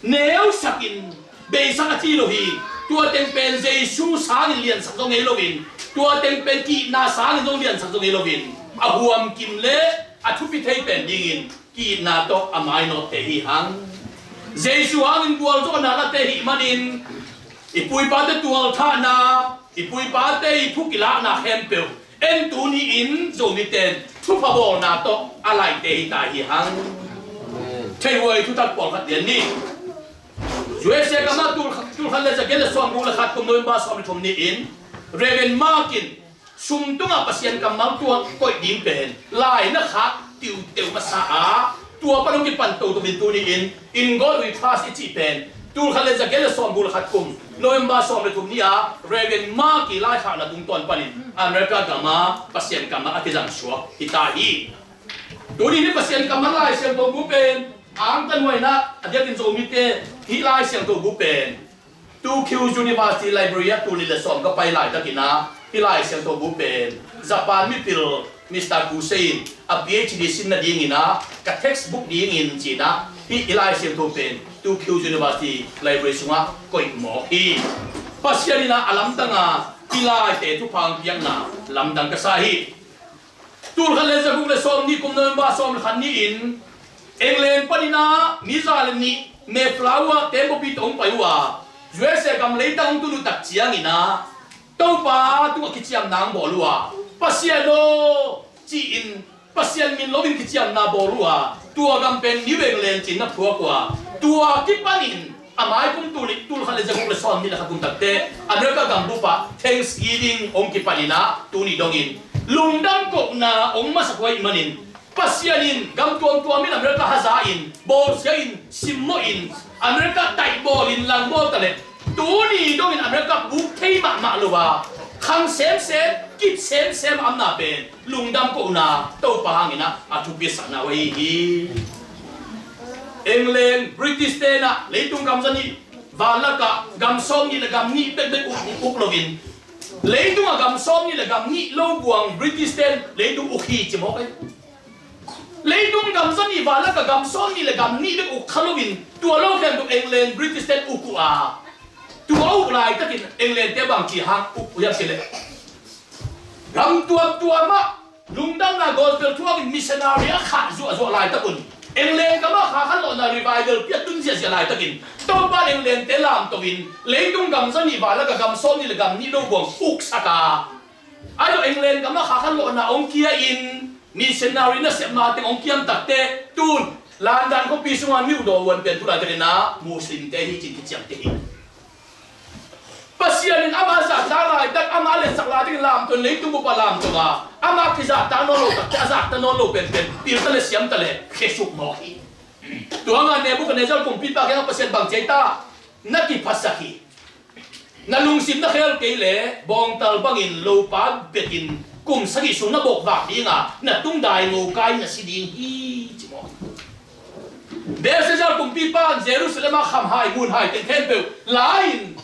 neusakin beisak a ci lo hi. Tua teng pen Jesu sangin liansak zong ngei loin, tua teng pen ki-itna sangin zong liansak zong ngei loin, a huamkim le a thupi thei pen dingin ki-itna tawh a mainawtte hi hang. Jesu hangin gualzawhna late hih manin i pu i pate tualthahna, i pu i pate i thu kilakna khempeuh en tuni-in Zomite in thupha bawlna tawh a laite hi ta hi hang. Theihuai thutak pawlkhat lian ni. U S A gamah tul, tul khat le za giat le sawmguk le khat kum November sawm le thum ni-in Reverend Mark in sum tungah Pasian kammal tuang koih ding pen lai na khak tiuteu masa a, tua pan hong kipan toto in tuni-in In God We Trust i cih pen tul khat le za giat le sawmguk le khat kum November sawm le thum ni-a Reverend Mark i laikhakna tungtawn panin America gama Pasian kammal a kizang suak hi ta hi. Tuni ni Pasian kammal Lai Siangtho bu pen angtan huaina a diakin Zomite hih Lai Siangtho bu pen Tokyo University Library ah tul nih le sawm ka pai laitakin ah hih Lai Siangtho bu pen Japan mipil Mister Kusei in a P H D sin nadingin ah ka textbook dingin ci-in ah hih, hih Lai Siangtho pen Tokyo University Library sungah koih mawk hi. Pasian in ah a lamdang a hih laite thupha hong piakna lamdang ka sa hi. Tul khat le za guk le sawm nih kum November sawm le khat ni-in England panin ah mi za le nih Mayflower tembaw pi tawh hong pai uh a, U S A gam leitang hong tun uh tak ciangin ah Topa tungah kiciamna hong bawl uh a, Pasian aw ci-in Pasian min lo-in kiciamna bawl uh a, tua gam pen New England ci-in na phuak uh a, tua kipanin a mai kum tul nih, tul khat le za guk le sawm nih le khat kum takte America gam bup ah Thanksgiving hong kipanin ah tuni dongin lungdam kohna hong masak uh ahih manin Pasian in gam tuamtuam in America haza in, bawlsia in, simmawh in, America taihbawl in, langbawl ta leh tuni dongin America buk thei mahmah lo a, khang semsem, kip semsem a omna pen lungdam kohna Topa hangin ah a thupi sakna uh ahi hi. England, British te in ah leitung gam za nih vanlakah gam sawm nih le gam nih bekbek uk, uk loin, leitungah gam sawm nih le gam nih lo buang British te in leitung uk hi ci mawk ei. Leitung gam za nih vanlakah gam sawm nih le gam nih bek uk kha loin tua lo khempeuh England, British te in uk uh a, tua uk laitakin England te bangci hang uk uh hiam cih leh gam tuamtuam ah lungdamna gospel thuakin missionary a khah zuahzuah laitak un, England gamah kha khan lawhna revival piak tun ziahziah laitakin Topa in England te lamto in leitung gam za nih vanlakah gam sawm nih le gam nih lo buang uksak a, ahi zong England gamah kha khan lawhna hong kia in missionary nasepna teng hong kiam takte tun London khuapi sunga New Dawn pen tu laitakin ah Muslim te hi ci-in kiciamteh hi. Pasian in ama zahtak laitak, ama letsak laitak in lamto in leitung bup ah lamto a, ama kizahtak nawn lo takte a zahtak nawn lo penpen pil ta le siam ta le khesuk mawk hi. Tua hangah Nebuchadnezzar kumpipa kiangah Pasian bang ci a, na kiphasak hi. Na lungsim na khel kei leh bawngtal bangin lopa betin kum sagih sung na bawkvak ding a, na tungdai ngokai na si ding hi, ci mawk hi. Belshazzar kumpipa in Jerusalem ah khamhai munhai teng khempeuh la-in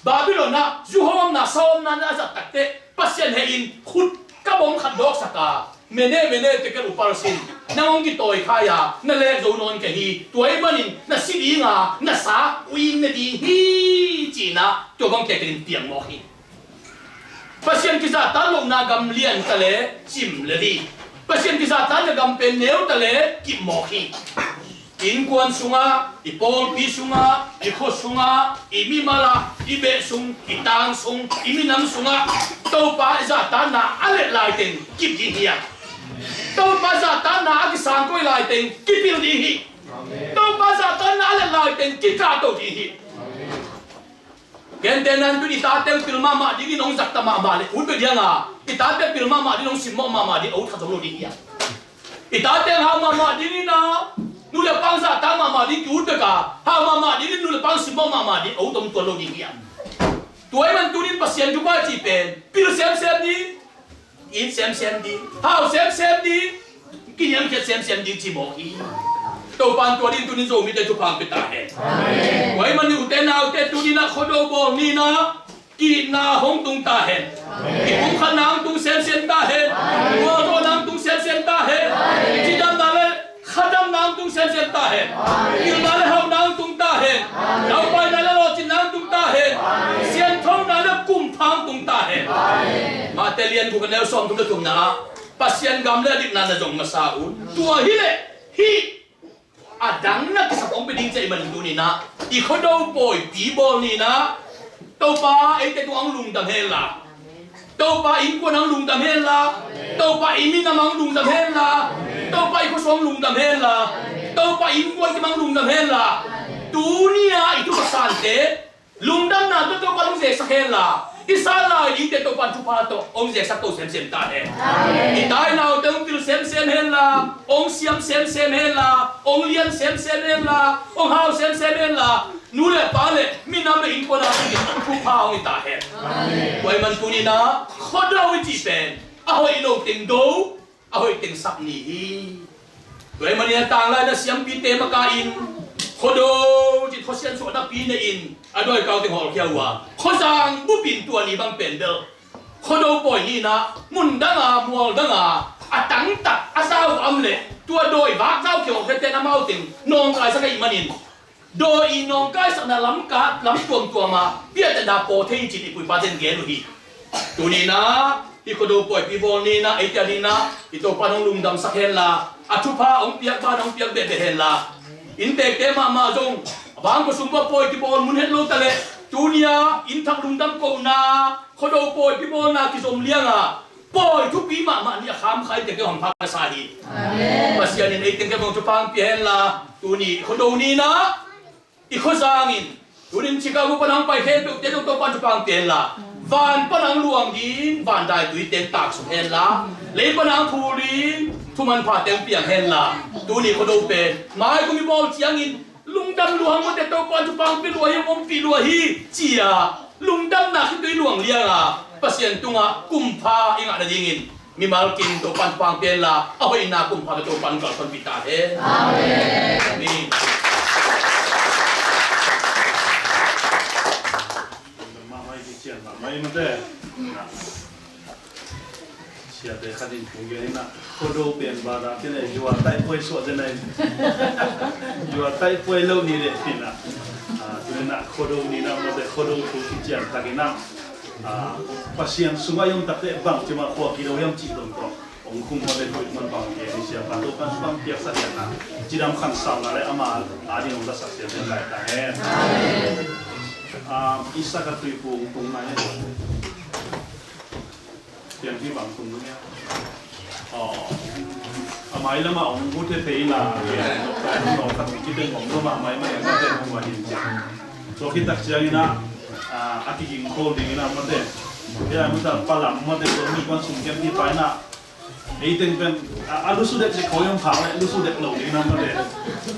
Babylon ah zu hawmna sawmna na a zat takte Pasian hei in khut ka bom khat dawksak a, Mene, Mene, Tekel, Upharsin, nang hong kitawi khai a, na lek zo nawn kei hi. Tua ahih manin na si ding a, na sa uing na ding hi, ci-in ah tua bang kei tengin piang mawk hi. Pasian kizahtak lohna gam lian ta le cim le li, Pasian kizahtakna gam pen neu ta le kip mawk hi. Innkuan sungah, i pawlpi sungah, i khua sungah, i mimal ah, i beh sung, i tang sung, i minam sungah Topa i zahtakna a let laiteng kip ding hi a, Topa zahtakna a kisangkoi laiteng kipil ding hi. Topa zahtakna a let laiteng kikahto ding hi. Gentehna in tu-in i tate hong pil mahmah dingin hong zakta mahmah le ut bek ding a, i tate pil mahmah dingin hong simmawh mahmah ding a, ut khat zong lo ding hi a. I tate hong hau mahmah dingin a, nu le pa hong zahtak mahmah ding ki-ut bek a, hau mahmah dingin nu le pa hong simmawh mahmah ding a, ut om tuan lo ding hi a. Tua ahih man tu-in Pasian thupha cih pen pil semsem ding, it semsem ding, hau semsem ding, kiniamkhiat semsem ding ci mawk hi. Topa in tua dingin tu-in Zomite thupha hong pia ta hen. Amen. Tua ahih manin ute naute tu-in ah Khuado bawl ni-in ah ki-itna hong tung ta hen. Amen. Kipumkhatna hong tung semsem ta hen. Amen. Gualzawhna hong tung semsem ta hen. Amen. Cidamna le khatamna hong tung semsem ta hen. Amen. Pilna le hauhna hong tung ta hen. Amen. Laupaina le lawhcinna hong tung ta hen. Amen. Sianthona le kumpha hong tung ta hen. Amen. Matthai lian guk a neu sawmthum le thumna ah Pasian gam le a dikna na zong masa un. Tua hi leh Hih a dang na kisap hong pia ding ci ahih manin tuni-in ah i Khuado pawipi bawl ni-in ah Topa eite tungah hong lungdam hen la, Topa innkuan hong lungdam hen la, Topa i minam hong lungdam hen la, Topa i khuasung hong lungdam hen la, Topa innkuan kim hong lungdam hen la, tuni-a i thupha sante lungdamna tawh Topa hong zeksak hen la, i sa lai dingte Topa thupha tawh hong zeksak to semsem ta hen. I tai naute hong pil semsem hen la, hong siam semsem hen la, hong lian semsem hen la, hong hau semsem hen la, nu le pa le minam le innkuan a dingin thupha hong hi ta hen. Tua ahih manin tuni-in ah Khuado i cih pen a hoih lo teng do, a hoih teng sak ni hi. Tua ahih manin a tanglai na siampite makaih in Khuado cih khuasian suahnapi nei-in a dawikau teng hawlkhia uh a, Khuazang bupin tua ni bang pen bel Khuado pawi ni-in ah mun dang a, mual dang a, a tangtak a zau a om leh tua dawi vak zau khia hawlkhiate in amau teng nawngkaisak ahih manin dawi i nawngkaisakna lam ka lam tuamtuam a piahtana paw thei hi ci-in i pu i pate'n gen uh hi. Tuni-in ah i Khuado pawipi bawl ni-in ah eite a dingin ah i Topa in hong lungdamsak hen la, a thupha hong piak ban hong piak behbeh hen la, inntekte mahmah zong a bang khuasung pawi kibawl mun het lo ta leh tuni-a innthak lungdam kohna Khuado pawipi bawlna kizom liang a pawi thupi mahmah nih a kham kha inntekte hong pha ka sa hi. Pasian in ei tengte bang thupha hong pia hen la, tuni Khuado ni-in ah i Khuazang in tuni-in Chicago pan hong pai khempeuhte zong Topa in thupha hong pia hen la, van pan hong luang ding van daituite in taksuk hen la, lei pan hong phul ding thumanphate hong piang hen la, tuni Khuado pen mai kum i bawl ciangin lungdam lua hang mate, Topa in thupha hong pia lua hi, hong ompih lua hi ci-a lungdamna khitui luang liang a Pasian tungah kumpha i ngah nadingin mimal kim Topa in thupha hong pia hen la, a hoihna kumpha tawh Topa in kalsuanpih ta hen. Amen. Amen. Mahmah i kician mahmah i mate. Siate khat in thu gen in ah, Khuado pen bang a kile, yua taih puai suah den a in. Yua taih puai lo ni leh in ah. Ah, tu in ah Khuado ni in ah, mawte Khuado thu kician tak in ah. Ah, Pasian sungah i om tak teh bangci mah khua kido hiam cih tawh tawh hong khum mawte thu in man bang gen in, siapa Topa in bang piaksak in ah, cidam khansauna leh ama a ding hong lasak siate lai ta hen. Ah, Isak a tuiphum hong tung nai hen. Piangthak bang tung ding hia? Aw. A mai lamah hong bu thei thei in a, nokta in nokta hong kiteng hong lo mahmah in a, nokta in hong va hin ciang. Tua khit tak ciangin a, a, a kiging khol ding in a mate. Hia mate palam mate, tua mi kuan sum kiam ti pa in a. Ei teng pen, a, a lusu dek dek khol hong phak leh, lusu dek lo ding in a mate.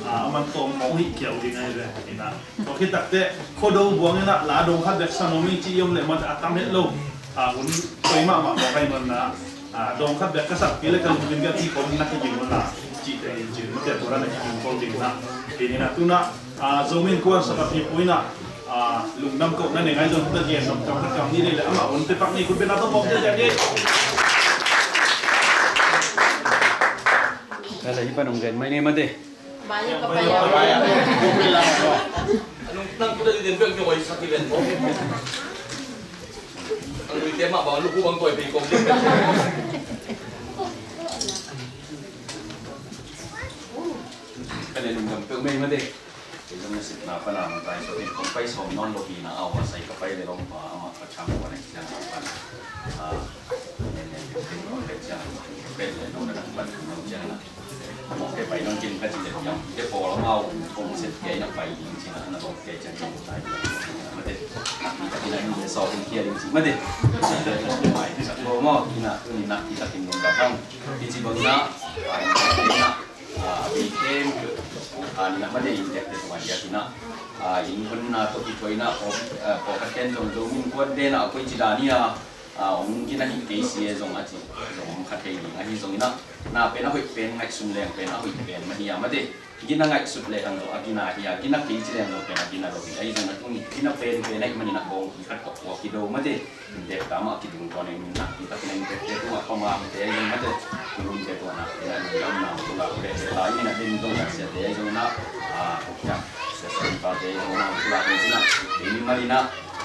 A, a man tawm hong hih kiau ding a hi ve, in a. Tua khit tak teh, Khuado buang in a, la dong khat bek sa nuam ing ci i om leh mate a tam het lo. A, hun toi mahmah mawk ahih manin a, a, dong khat bek ka sakpih leh ka lungkim ka ti khol in na kiging un la. Cihte in cin mate tua na kiging khol ding in a. Kei in a tu in a, a, Zomi Innkuan Sap a Pipu in a, a, lungdam kohna nei ngai zong ta gen nop kam khat kam nih leh amah hun pia pak ni, khut beng na tawh mawk ziahziah ni. Kala hi pan hong gen mai ni mate. Nang kuda di den bek nyo ai sa kilen mo. Ang luite mah bang luku bang koi pei kong. Kale lungdam peuh mei mate. Kei zong na sitna pana hong pai sawm in kong pai sawm nawn lo hi na, au a sai ka pai le long pa amah ka chang wan a ciang a pan. A, nen nen pen pen pen ciang a pen le nong na dang pan nong ciang na. Mawh ke pai nong kin ka ci le piang te pawl amau kong set ke na pai ding ci na, na bawk ke ciang kong tai ding ci na mate. Nak ni ka kin a ni le sawm in kia ding ci mate. Pai sa ko maw kin a tu ni nak ni ka kin nong ka bang. Kici bang na pai na kin na. A, a bei khempeuh, a, ni na mate, inntekte tungah hiah hi na, a, inn honna tawh kithuah in a, pawlkhat, a, pawlkhat ten zong Zomi Innkuan ten a, a koici dan hi a, a, hong gina hi kei si e zong a ci, zong hong kha thei ding ahi zongin a, na pen a hoih pen, ngaihsun leng pen a hoih pen mah hi a mate, gina ngaihsut lehang zong a gina hi a, gina kei ci leng zong pen a gina lo hi, ahi zongin a tuni gina pen pen ahih manin a kawng hi khat kawk kua kido mate. Inntek ta mah a kiding tawn a, inntek takin a inntekte tungah Pa Mangte ahi zong mate, Pu Lunte tungah nakpi in a lungdamna hong pulak behbeh ta ing in a, den tawh na siate ahi zong in a, a, Sia Sawm Pate ahi zong in a hong pulak in cin a, kei mimal in a,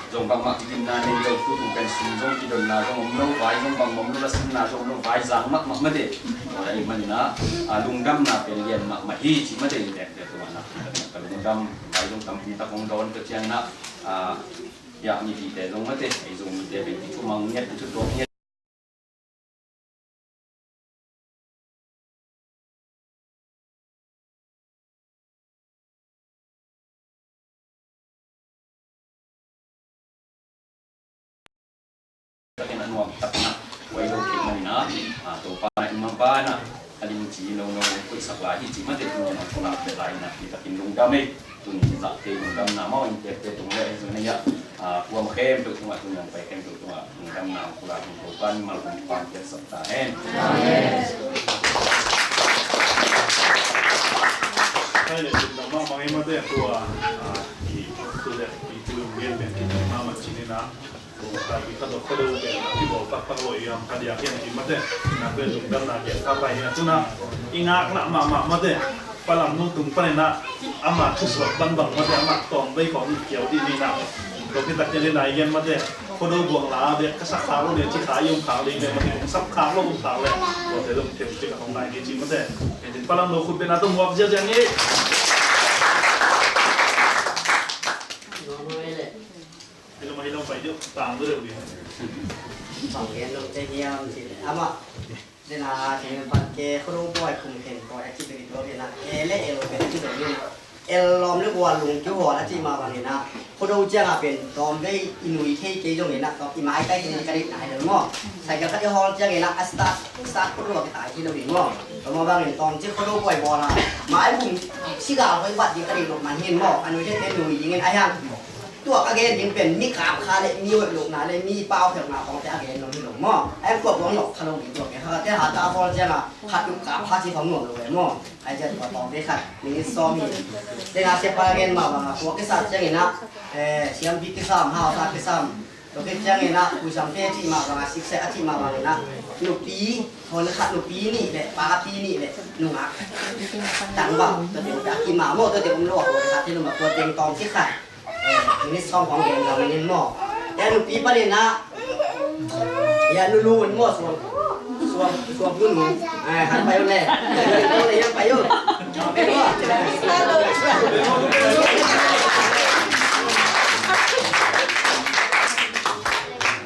Zong bangmah kigimna nei lo, tu tung pen sum zong kidonna zong om lo, vai zong bang om lo, lasinna zong om lo, vai zang mahmah mate. Tua ahih manin ah, a, lungdamna pen lian mahmah hi cih mate in tektek tua na. Ka lungdam, vai zong tampi tak hong dawn ka ciang na, a, ya mipite zong mate, ei zong mite pen kithumang ngiat, kithutuak ngiat. Takin a nuam takna, kuai lo kik manin ah, a, Topa na in mangpa na, a lim ci lo no, kuai sak lai hi ci mate tu na, kona pe lai na, hi takin lungdam ei. Tuni zahte lungdamna mawh in pekte tung le hi zong nei ah, a, kuam khempeuh tungah, tuni hong pai khempeuh tungah lungdamna hong pulak hong ko kan mal hong pampiak sak ta hen. Amen. Hai le, lungdam mahmah ei mate tua, a, i tu le i tu lungdam pen kiti mahmah cinin ah. Kong kai khat dok khat dok pen a kibawl taktak lo i am khat diak hian i mate. Na pen lungdamna pen kha pai hian tuna i ngaklah mahmah mate. Palam nu tung panin ah ama thusuak bangbang mate, ama tawm vei khawng i kiau dih ni na. Tua khit tak ciang le nai gen mate. Khuado buang la bek ka sak khak lo le ci kha i um khak le bek mate, kong sak khak lo um khak le. Tua te lungdam ci kha khawng nai ni ci mate. Palam nu khut pen a tung muak ziazia ni. Hilom, hilom pai diu, tang diu deuh ding. Bang gen lo te hiam ci le amah. Dena khen pan ke khuru poi kum khen poi a ci beri tua bena. E le e lo bena ci lo bena. El lom le bua lung kiu hol a ci ma bang ina. Khuru ciang a pen tom vei i nui thei kei zong ina. Tom i mai kai kei ka rit nai lo mo. Sai ka khat i hol ciang ina a start, start khuru a kitai ki lo bena mo. Tom a bang in tom ci khuru poi bol a. Mai bum sigal hoi bat di ka rit lo man hin mo. A nui thei te nui ding in a hiang. Tua ka gen ding pen mi kap kha le mi hoih lohna le mi pau khelhna khawngte a gen lo hi lo maw? A en kuak luang nawh kha lo ding tua pen kha te ha ta a fawl ciang a khat tuk kap kha ci khawng nuam lo ve maw? Ai cian tua tawng te khat minute sawm hi. Tena siapa a gen mah bang a kua kisat ciangin ah, eh, siampi kisam, hausa kisam. Tua khit ciangin ah puisam te a cih mah bang a, sikse a cih mah bangin ah nupi, hon khat nupi nih le papi nih le nungak. Tangval tua teng a kimah maw, tua teng om lo a kua kisat te nungak tua teng tawng ci khat. Eh, minute sawm khawng gen zong in maw. Ya nupi panin ah. Ya nunu in maw suam. Suam, suam nunu. Eh, han pai un le. Nunu le yan pai un.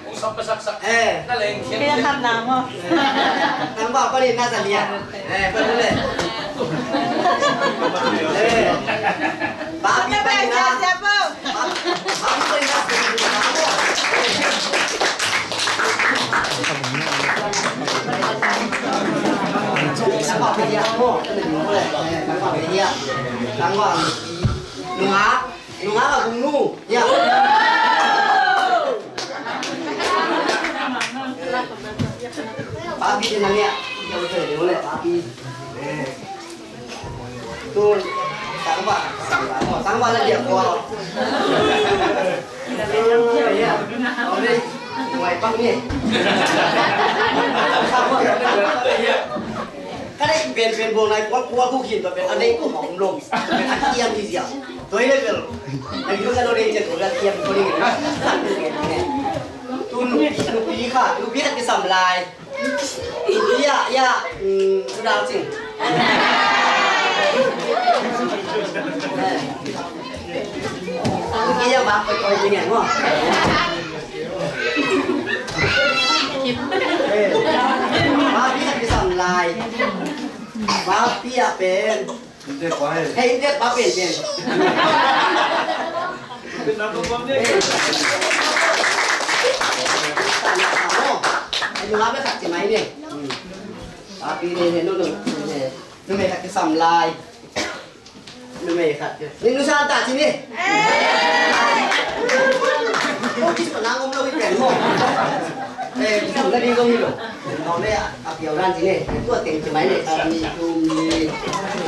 Kong sap ka saksak. Eh. Na leng khian. Kaya khian. Khat na maw. Tangval panin na sa lian. Eh, pai un le. Eh. Papi panin na. Papi panin na. Tangval panin na. Tangval. Nungak. Nungak a kung nu. Ya. Papi din nang ya. Papi. Tun. Tangval. Tangval na dia ko. Ya. Ore. Wai pang ni. Ka deih pen pen bawng nai kual kual khu khin tua pen a deih tua hong lom tua pen a kiam hi zia. Tua hi le bel. Na ki ka lo deih cian tua a kiam tua ding. Tu nupi nupi kha nupi khat kisam lai. Nupi ya ya. Sudal sing. Nupi ya bang koi koi ding ya ngo. Papi khat kisam lai. Papi a pen. Hei, inte papi pen. Nunga be khat ci mai ni. Papi ni ni nu nu ni. Numei khat kisam lai. Numei khat. Ni nu san ta ci ni. Ko ci pa nang om lo hi pen mo. Eh, ci na ding ko hi lo. Ko le a piau ran ci ni. Tua teng ci mai ni. Ka ni tu ni.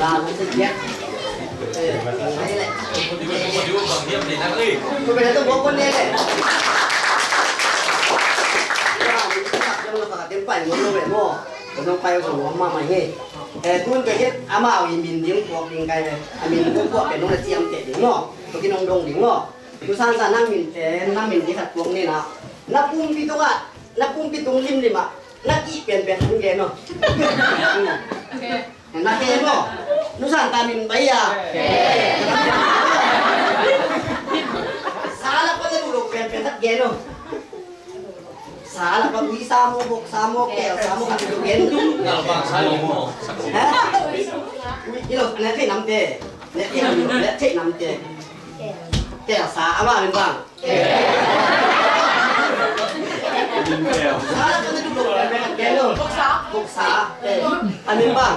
La mo ci ni. Eh, mai le. Ko be tu mo ko ni le. Ya, ni ta ka tem pa ni mo lo be mo. Ko no pa yo so mo ma mai ni. Eh, tun peuh hi amau i min ding puak ding kai ve. A min puak puak peuh nong na ciamteh ding maw? Tua kin nong dong ding maw? Nusansa nang min te, nang min dikhat puak ni na. Na pumpi tungah, na pumpi tung limlim ah na kih penpen hong gen aw. Na gen aw. Nusansa min bai a. Sa lak pan na duh loh penpen khat gen aw. Sa lak pan ui sa maw, bok sa maw, kel sa maw, kan duh gen. Ha? Ui, ilo, ne thei nam te. Ne thei nam, ne thei nam te. Kel sa, amah min bang. Sa lak pan na duh loh penpen khat gen aw. Bok sa. Bok sa. Eh, a min bang.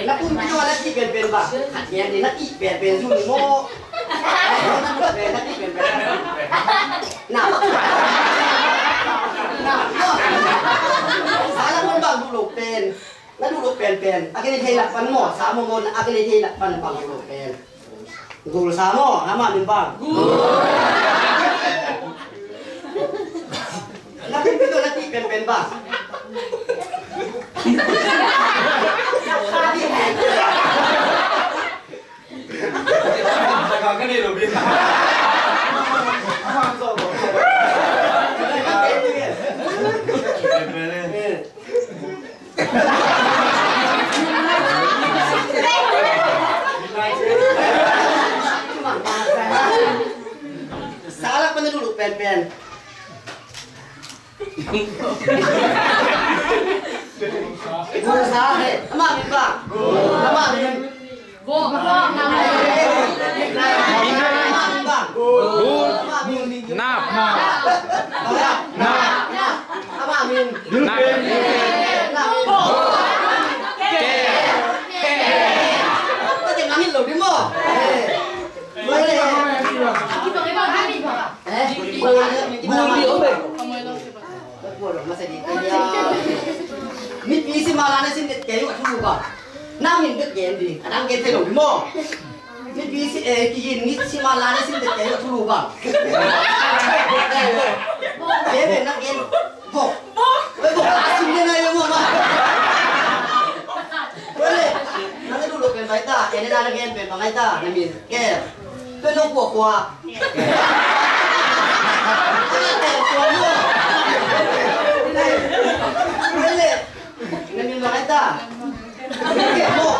Na pumpi tungah na kih penpen bang. Khat gen ni, na kih penpen zong maw. Na. Na. Sa lak pan bang duh loh pen. Na duh loh penpen. A kine thei lak pan maw. Sa maw maw, a kine thei lak pan bang duh loh pen. Gul sa maw, amah min bang. Na pumpi tungah na kih penpen bang. Sa lak pan na duh loh penpen. Gul sa, he. Amah min bang. Amah min. Amah min bang. Gul. Nap. Nap. Nap. Amah min. Nap. Nap. Ka teng a min lo ding maw. Eh. Gul. Gul. Mipi sim a la na sim det kei uh a thulu bang. Nang min bek gen ding, a dang gen thei lo ding maw. Mipi sim, eh, kihin mi sim a la na sim det kei uh a thulu bang. Bebe na gen. Bok. Bok. Bok a sim den a yo maw na. Bole. Na duh loh pen bang ai ta, ene na gen pen bang ai ta, na min. Kel. Tua zong kua kua. Na min bang ai ta. Kel mo.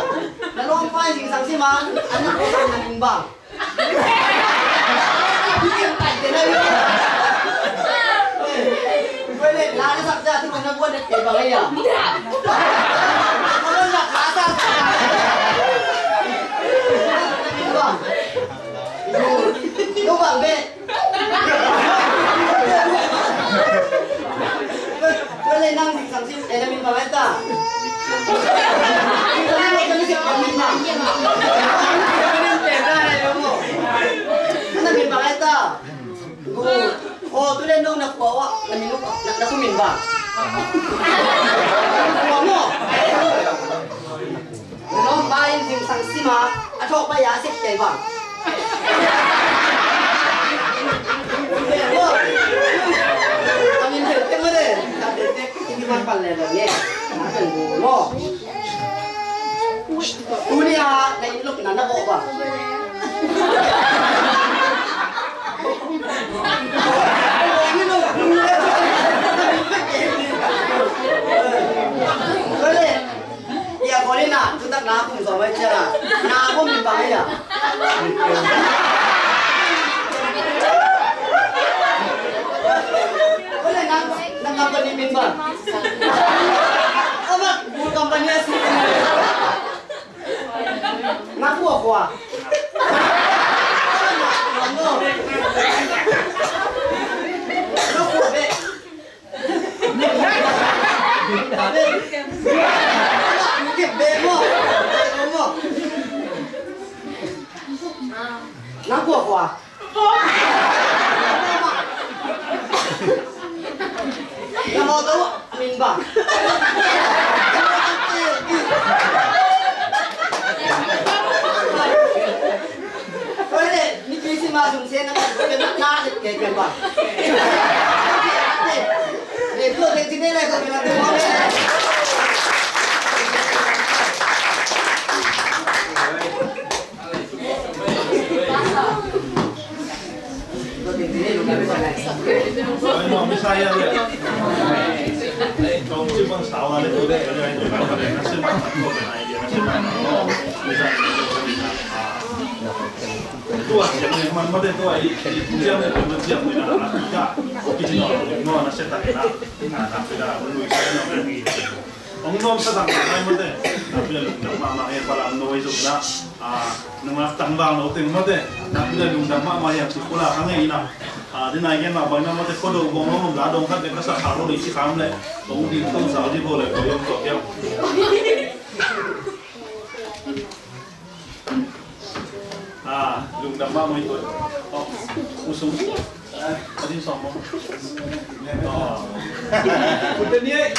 Na lawm pai zingsang si ma. An na kua na min bang. Kel tai te na yo. Kel le la na sak ja tu na buan de bang ai ya. Kel la ka sa sa. Bang. Lo bang be. Tua le nang zingsang sim, eh, na min bang ai ta. Na min bang ai ta. Gu. Oh, tu le nong na kua wa, na min na, na ku min bang. Kua mo. Nong bai zingsang sima, a thok bai a sik kei bang. Angin tel tek ma de, tel tek, ini man pan le bang ye. Mo. Tuni a na in luk na na ko bang. Kole. Ia, kole na, tu tak na kum so mai cha. Na kum min bang ia. Kole na, na company min bang. Ama, bu company asi. Na kua kua. Na kua be. Nang kua kua. Nang kua kua. Min bang. Oi le, ni pi sin Tua ciang ni man mate tua i ciang ni tua ciang ni na na ka kici no no na se ta na na na pida lui sa no ni. Ong nuam sa dang mai mate na pida lungdam mahmah e pala no i zuk na. Nungak tangval no teng mate na pida lungdam mahmah e ti pula ka ngei na. Dina i gen mah bang na mate ko do bong lo la dong khat de ka sa kha lo ni si kham le. Ong di tong sa di bo le ko yom ko yom. Lungdam mahmah i tuan. Usung. Adin sawm maw? Kut teni ei.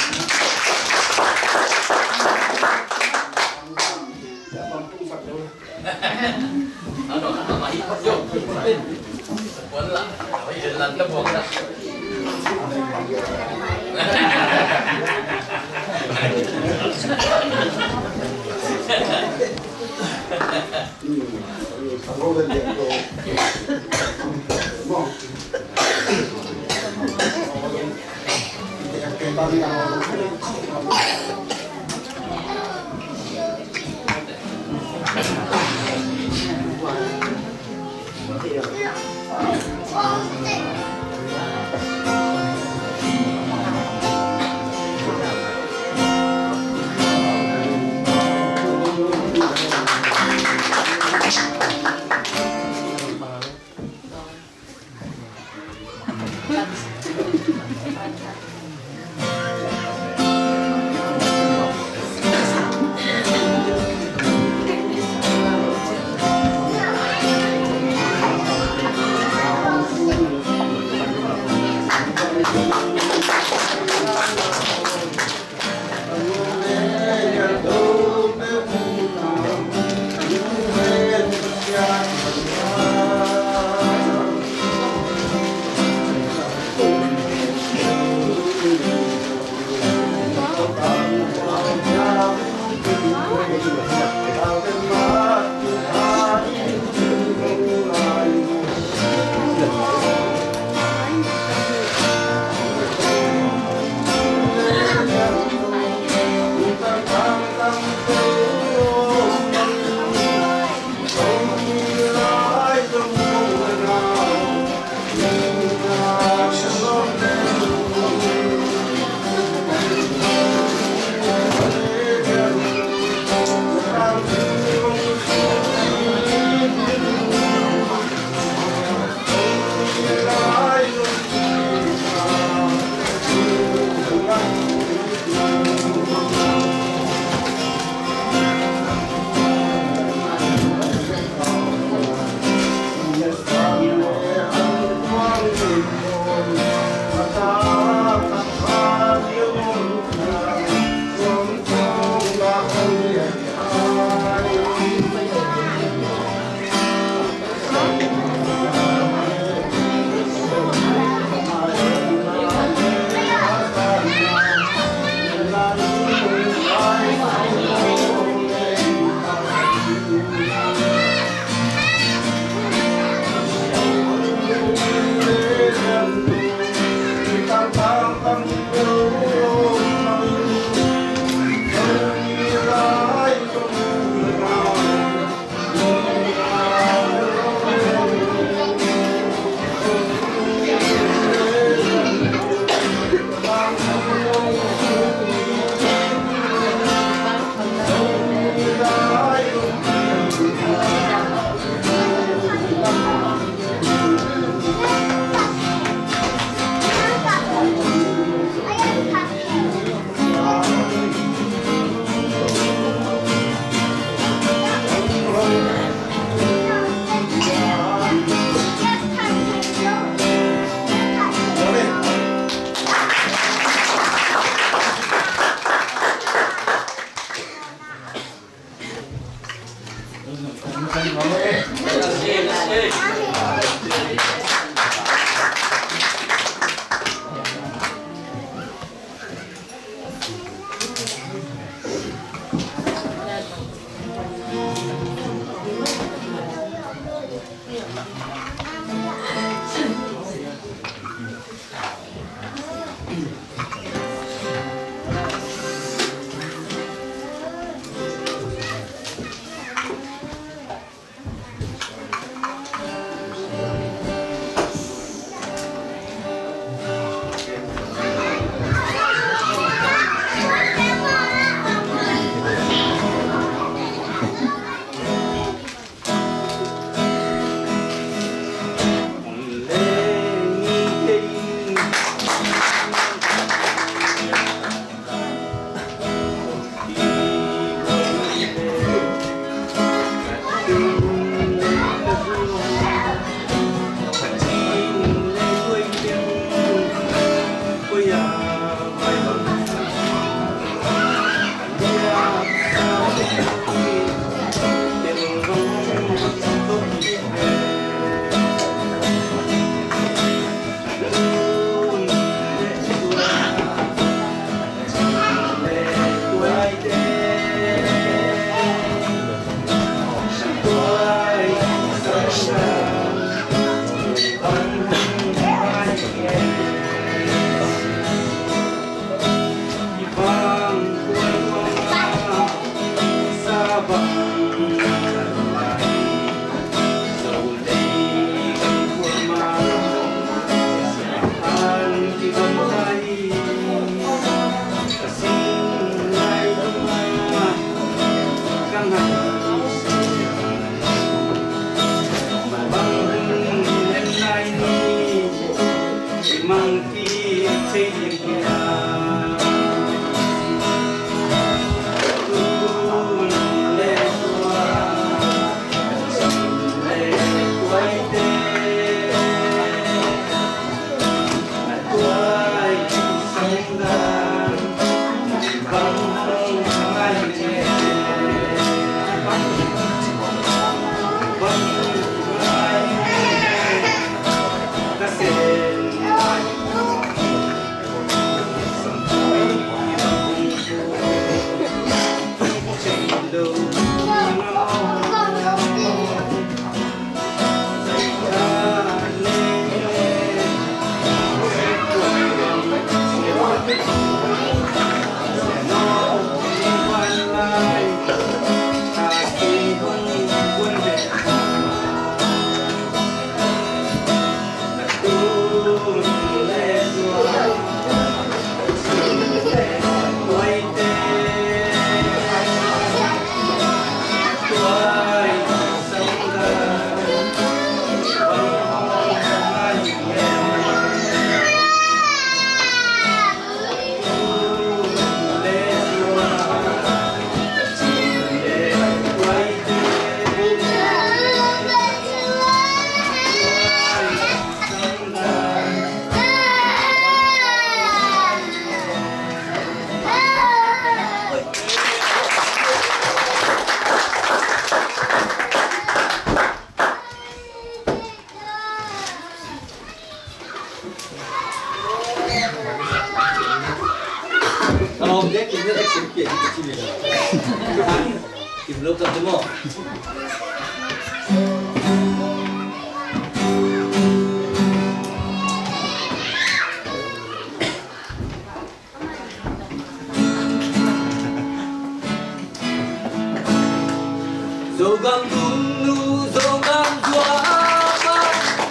Zogam dum nu, Zogam zuak pa,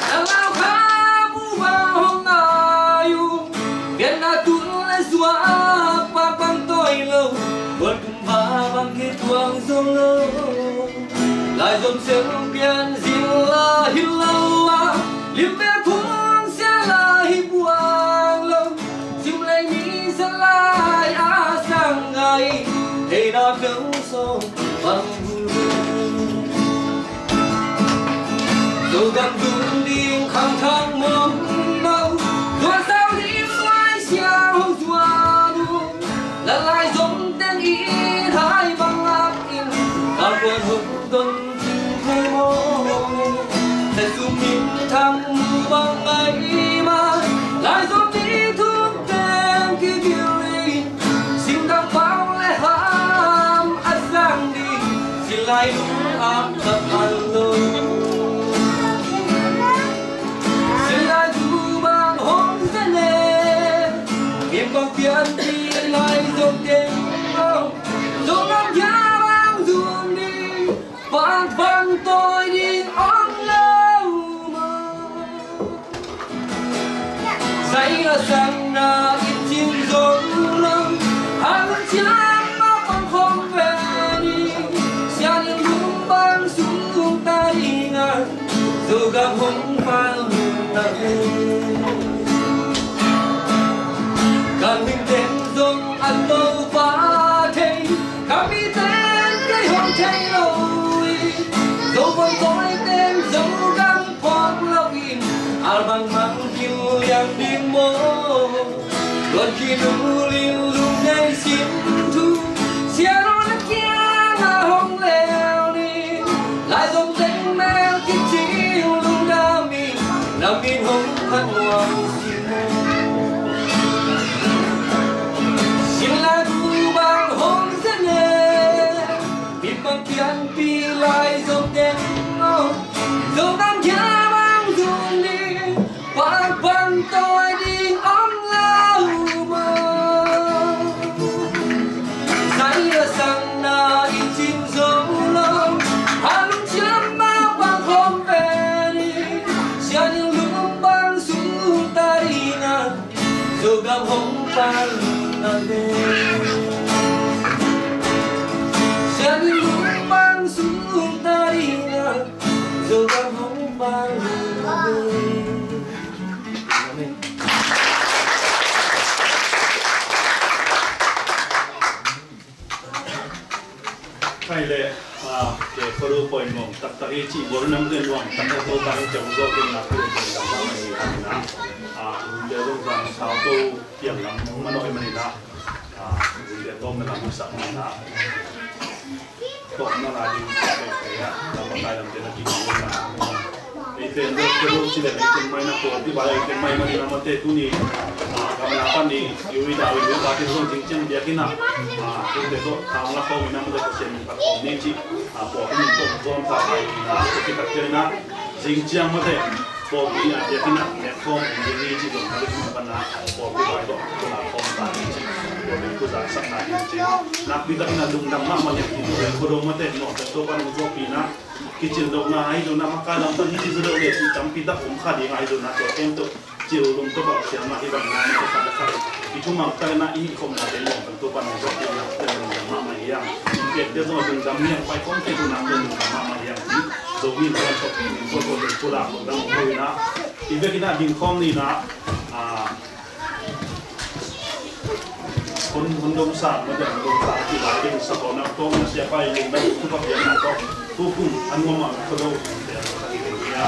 na lau kha mu va hong ngai u. Pianna tun le zuak pa pang toi lo, buan tum va bang kituang zo lo. Lai zom sel pian zin la hi lo a, lim bel phung sia la hi buang lo. Sim lei mi sa lai a sang ngai, hei na peuh sawm bang bul. Zogam dum ding khang thang mawng no, zuan sau ding suai sia ho zuan u. Lalai zong teng i hai bang lak in, ka kuan hong don cing thei mawng. Sa sum in Tang mu bang ngai ma, lai zong ni thum teng kigil in, singtang pau le ham a sang ding, silai lung a ka pal lo. Silai zu bang hong zene, mim bang pianpih lai zong teng lo, zong nam ya bang zun ding, bang bang toi ding om lo ma. Zai la sang na in cing zo lo, hang ciang ma pang khom ve ni. Sian in lum bang sung ta ding a, Zogam hong pal na ve. Kan hing ten zong an lo pa thei, kami ten kei hong thei lo i. Zo bang toi ten Zogam phawk lo in, al bang mang hil liang ding maw. Luan khi nu lin lung nei sim thu, sia ro na kiang a hong leu ni. Lai zong teng mel kicing lungdam in, na min hong phat nuam sim maw. Sin lai bu bang hong zene, mi bang pianpih lai zong teng maw. Zong tang kia bang zong ni, bang bang toi ding om lo ma. Zai la sang na i cing zo lo, halum ciam ma bang hom pe ni. Sian in lum bang sung ta ding a, Zogam hong pal na ve. Sian in lum bang sung ta ding a, Zogam hong pal na ve. Amen. Khai le, a, ke Khuado poimawh taktak hi ci, bawlna mite nuam taktak to ta hi ciang zo ken na pil ken dam na hi na. A, hun te zong zang sau to piang lam mano hi mani na. A, hun te to mena musak mani na. Tawpna la ding pekpek a, lam pakai lam te na kikul na. Ei pen deuh te deuh ci le ei pen mai na ko ti ba ei pen mai mani na mate tuni. A, gamla pan ni, ui da ui ui ba te zong jing ciang biakinn a. A, tu te to, taung la ko mi na mate ko sian min pat ko ni ci. A, ko min ko zon ta ai na, ko ki tak te na. Jing ciang mate, ko mi a biakinn a, ne ko mi ni ci zong mate ko pan na, ko mi bai to, ko na ko ta ni ci. Ko mi ko za sak na ni ci. Nak pi tak na lungdam ma ma ni ci ko do mate, no, te to pan ko pi na. Kicin dok na, ai dok na, maka lam pan hi ci zo dok le, ci tampi tak um kha ding ai dok na, to kem to, ci lum to bak siam na, hi bang na, na, ka, ka, ka, i thu mang ta na, i khom na, te mong pan to pan mong zok na, te mong na, ma, ma, hiang. I pek te zong, ding dam hiang, pai khom te to na, te mong na, ma, ma, hiang, ci. Zo min, zong to, ko, ko, ko, ko, la, ko, dam, ko, na. I bek na, ding khom ni na, a, Hun, hun dong sa, ma dong dong sa, ci lai ding sa ko na, tong na sia pai ding na, tu pa pian na ko, tu kum, an mo ma, ko dong, ya.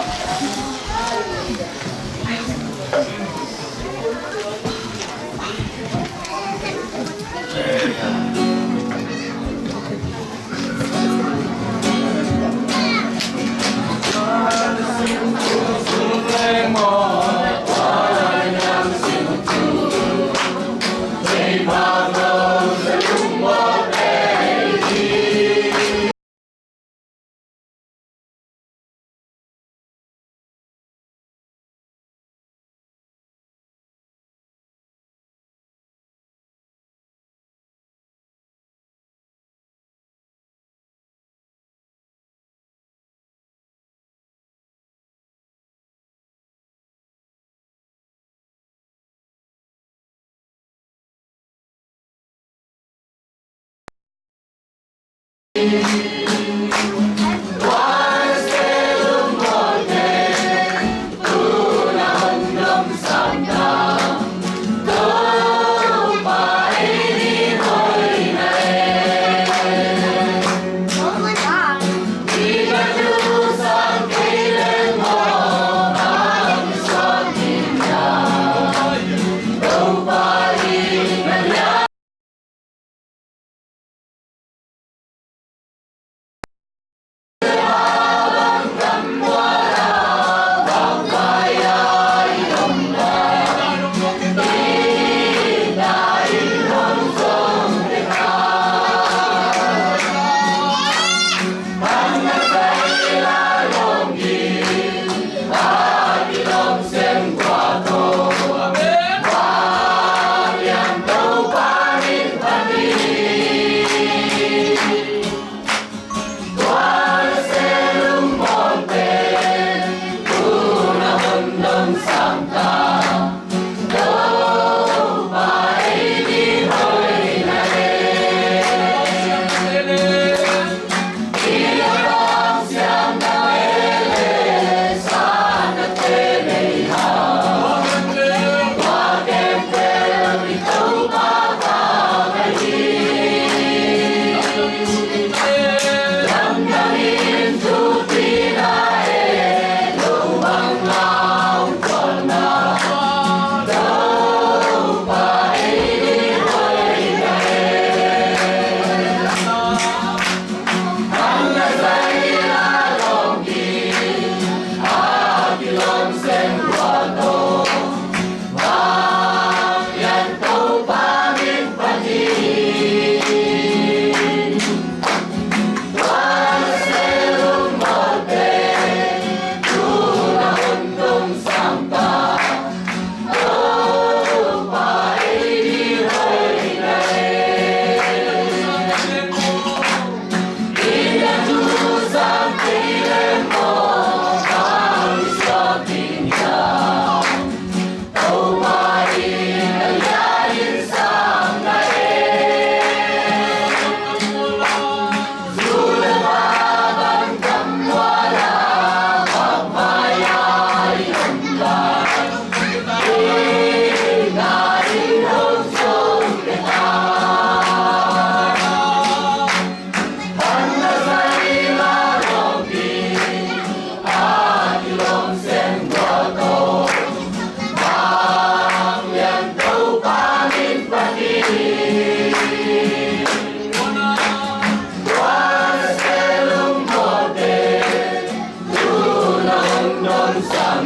Ute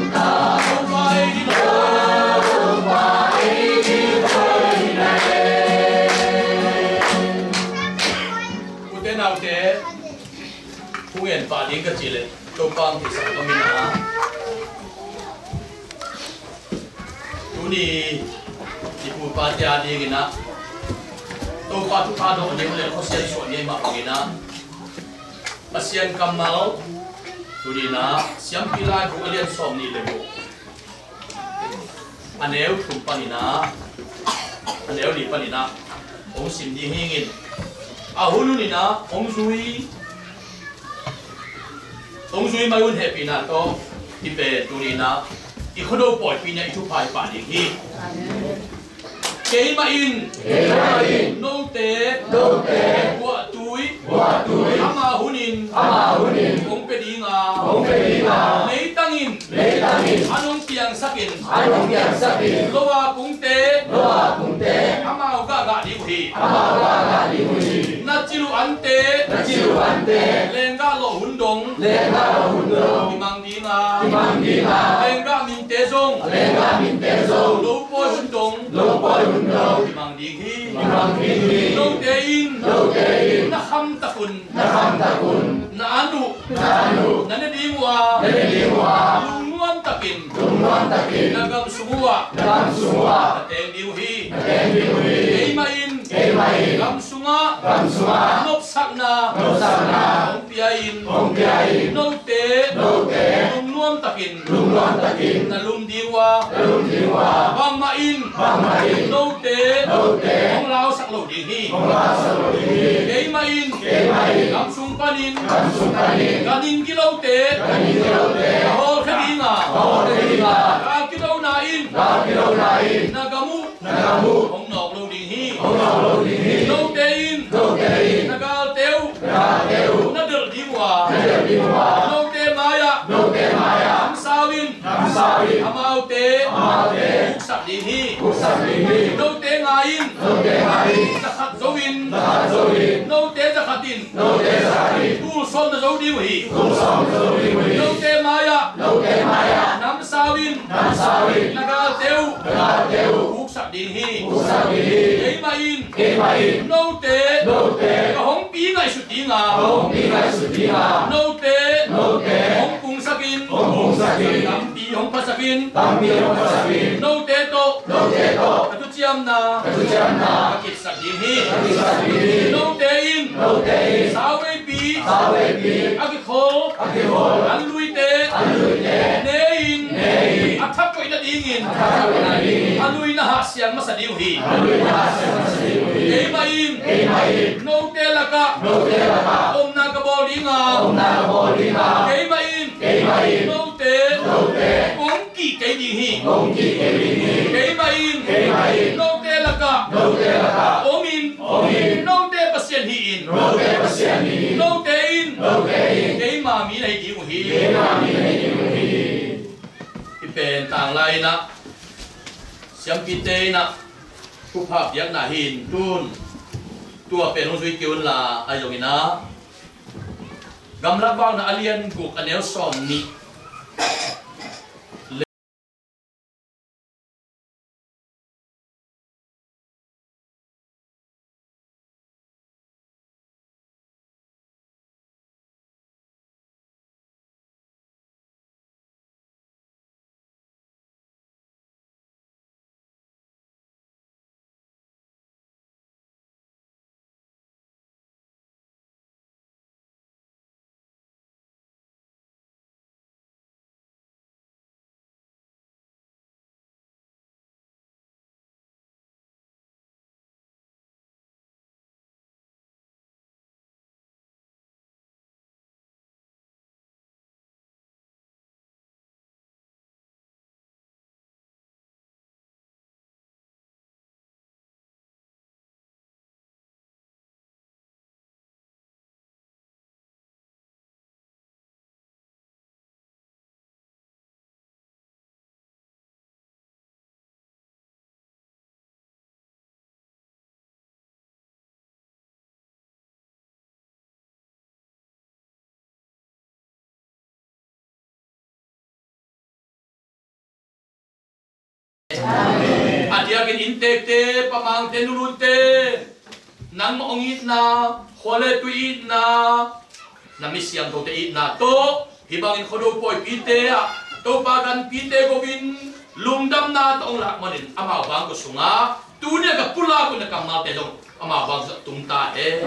naute, kong en pah ding ka cih leh Topa hong theihsa ka min a, tuni i pu i pate a dingin ah Topa thupha dawh ding le khuasian suah ding mah bangin ah Pasian kammal tuni in ah Siampi Laibu a lian sawm nih le guk, a neu thum panin ah, a neu li panin ah hong sim ding hi ing. A hun hun in ah hong zui, hong zui mai un hehpihna tawh i pen tuni in ah i Khuado pawipih ni-a i thupha i pah ding hi. Keimah in, keimah in, note, note, guahtui, guahtui, ama hunin, ama hunin, hong pia ding a, hong pia ding a, leitang in, leitang in, an hong piangsak in, an hong piangsak in, lo-a kungte, lo-a kungte, amau gahgah ding uh hi, amau gahgah ding uh hi. Na cil uh ante, na cil uh ante, lenggah lawh hun dong, lenggah lawh hun dong, kimang ding a, kimang ding a, lenggah minte zong, lenggah minte zong, lopawi hun dong, lopawi hun dong, kimang ding hi, kimang ding hi. Note in, note in, na kham tak un, na kham tak un, na an uh, na an uh, na ne ding uh a, na ne ding uh a, lungnuam takin, lungnuam takin, na gam sung uh ah, na gam sung uh ah, na teng ding uh hi, na teng ding uh hi. Keimah in, keimah in, gam sungah, gam sungah, nopsakna, nopsakna, hong pia in, hong pia in, note, note, lungnuam takin, lungnuam takin, na lum ding uh a, na lum ding uh a, bangmah in, bangmah in, note, note, hong lausak lo ding hi, hong lausak lo ding hi. Keimah in, keimah in, gam sung panin, gam sung panin, ganhing gilote, ganhing gilote, ka hawlkhia ding a, ka hawlkhia ding a, gal kidona in, gal kidona in, na gam uh, na gam uh, hong nawk lo ding hi, hong nawk lo ding hi. Note in, note in, na galte uh, na galte uh, na delh ding uh a, na delh ding uh a, note mai-ah, note mai-ah, namsau in, namsau in, amaute, amaute, uksak ding hi, uksak ding hi. Note ngai in, note ngai in, za khat zo in, za khat zo in, note za khat in, note za khat in, tul sawm na zo ding uh hi, tul sawm na zo ding uh hi. Note mai-ah, note mai-ah, namsau in, namsau in, na galte uh, na galte uh, uksak ding hi, uksak ding hi. Keimah in, keimah in, note, note, ka hong pi ngaihsut ding a, ka hong pi ngaihsut ding a, note, note, hong pungsak in, hong pungsak in, tampi hong phasak in, tampi hong phasak in, note tawh, note tawh, ka thuciamna, ka thuciamna, ka kitsak ding hi, ka kitsak ding hi. Note in, note in, sauveipi, sauveipi, a kikhol, a kikhol, an luite, an luite, ne in, ne in, a thak koih nadingin, a thak koih nadingin, a lui na hahsiang masa ding uh hi, a lui na hahsiang masa ding uh hi. Keimah in, keimah in, note lakah, note lakah, omna ka bawl ding a, omna ka bawl ding a, keimah in, keimah in, note, note, kong kih kei ding hi, kong kih kei ding hi. Keimah in, keimah in, note lakah, note lakah, om in, om in, note Pasian hi in, note Pasian hi in, note in, note in, keima mi na hi ding uh hi, keima mi na hi ding uh hi. I pen tanglai in ah, siampite in ah, thupha piakna hi in tun, tua pen hong zui kei un la, ahi zongin ah, Gamlak Vakna a lian guk a neu sawm nih. Takin inntekte, pamangte, nulunte, nangmah hong itna, khua le tui itna, na mi siangthote itna tawh hih bangin Khuado pawipite ah Topa ganpite go-in lungdamna tawh hong lak manin amau bang ko sungah tuni-a ka pulak uh na kammalte zong amau bang zong tung ta hen.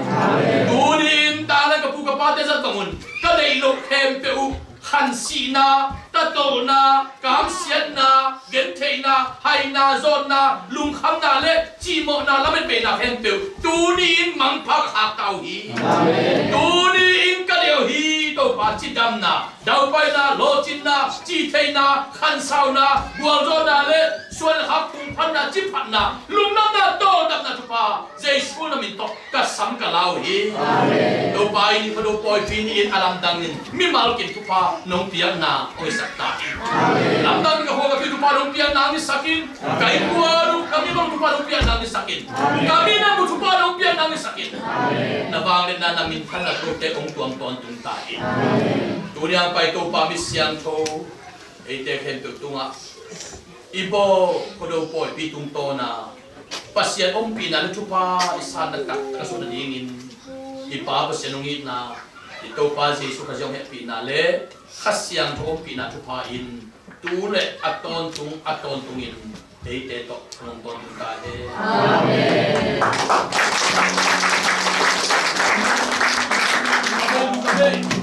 Tuni-in tanglan ka pu ka pate zat bangun ka deih loh khempeuh uh, khansihna, tatolhna, kamsiatna, gentheihna, haina, zawnna, lungkhamna le cihmawhna, lametbeina khempeuh tuni-in mangpha ka khak ta uh hi. Tuni-in ka deih uh hi. Topa, cidamna, daupaina, lawhcinna, citheihna, khansauna, gualzawhna le suan le khak phungphatna, ciphatna, lungdamna, tawldamna thupha Jesu na min tawh ka sam ka la uh hi. Topa in Khuado pawipi ni-in a lamdangin mimal kim thupha nong piakna hong hisak ta in. Lamdangin ka khua ka pi thupha nong piakna hong hisak in. Ka innkuan uh, ka mimal uh thupha nong piakna hong hisak in. Ka minam uh thupha nong piakna hong hisak in. Na vangliatna, na minthanna thute hong tuam tawntung ta in. Tuni-a pai Topa, mi siangtho eite khempeuh tungah i bawl Khuado pawipi tungtawna Pasian ompihna le thupha i sanna tak ka suah nadingin i Pa Pasian hong itna, i Topa Jesu Khazih hong hehpihna le Kha Siangtho ompihna thupha in tu le a tawntung a tawntungin eite tawh hong tawntung ta hen. Amen. Amen. Amen.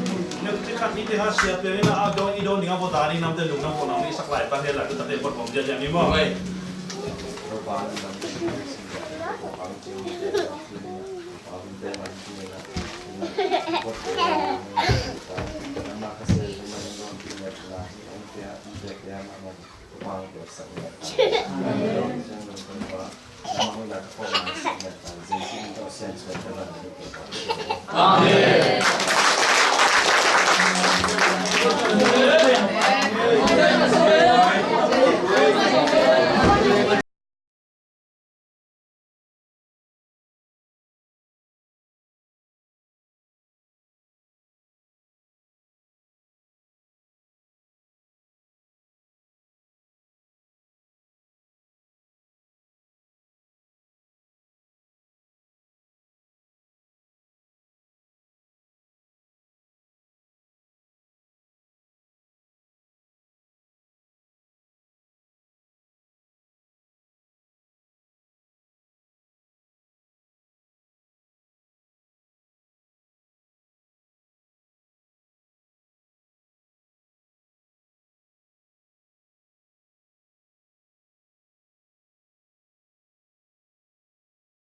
Khat ni te ha sia pia ina a dawn i dawn ding a vawt a ni namte lungdam ko nang i sak lai pan he lai tu tate vawt bawm dia dia ni maw. Amen. Amen.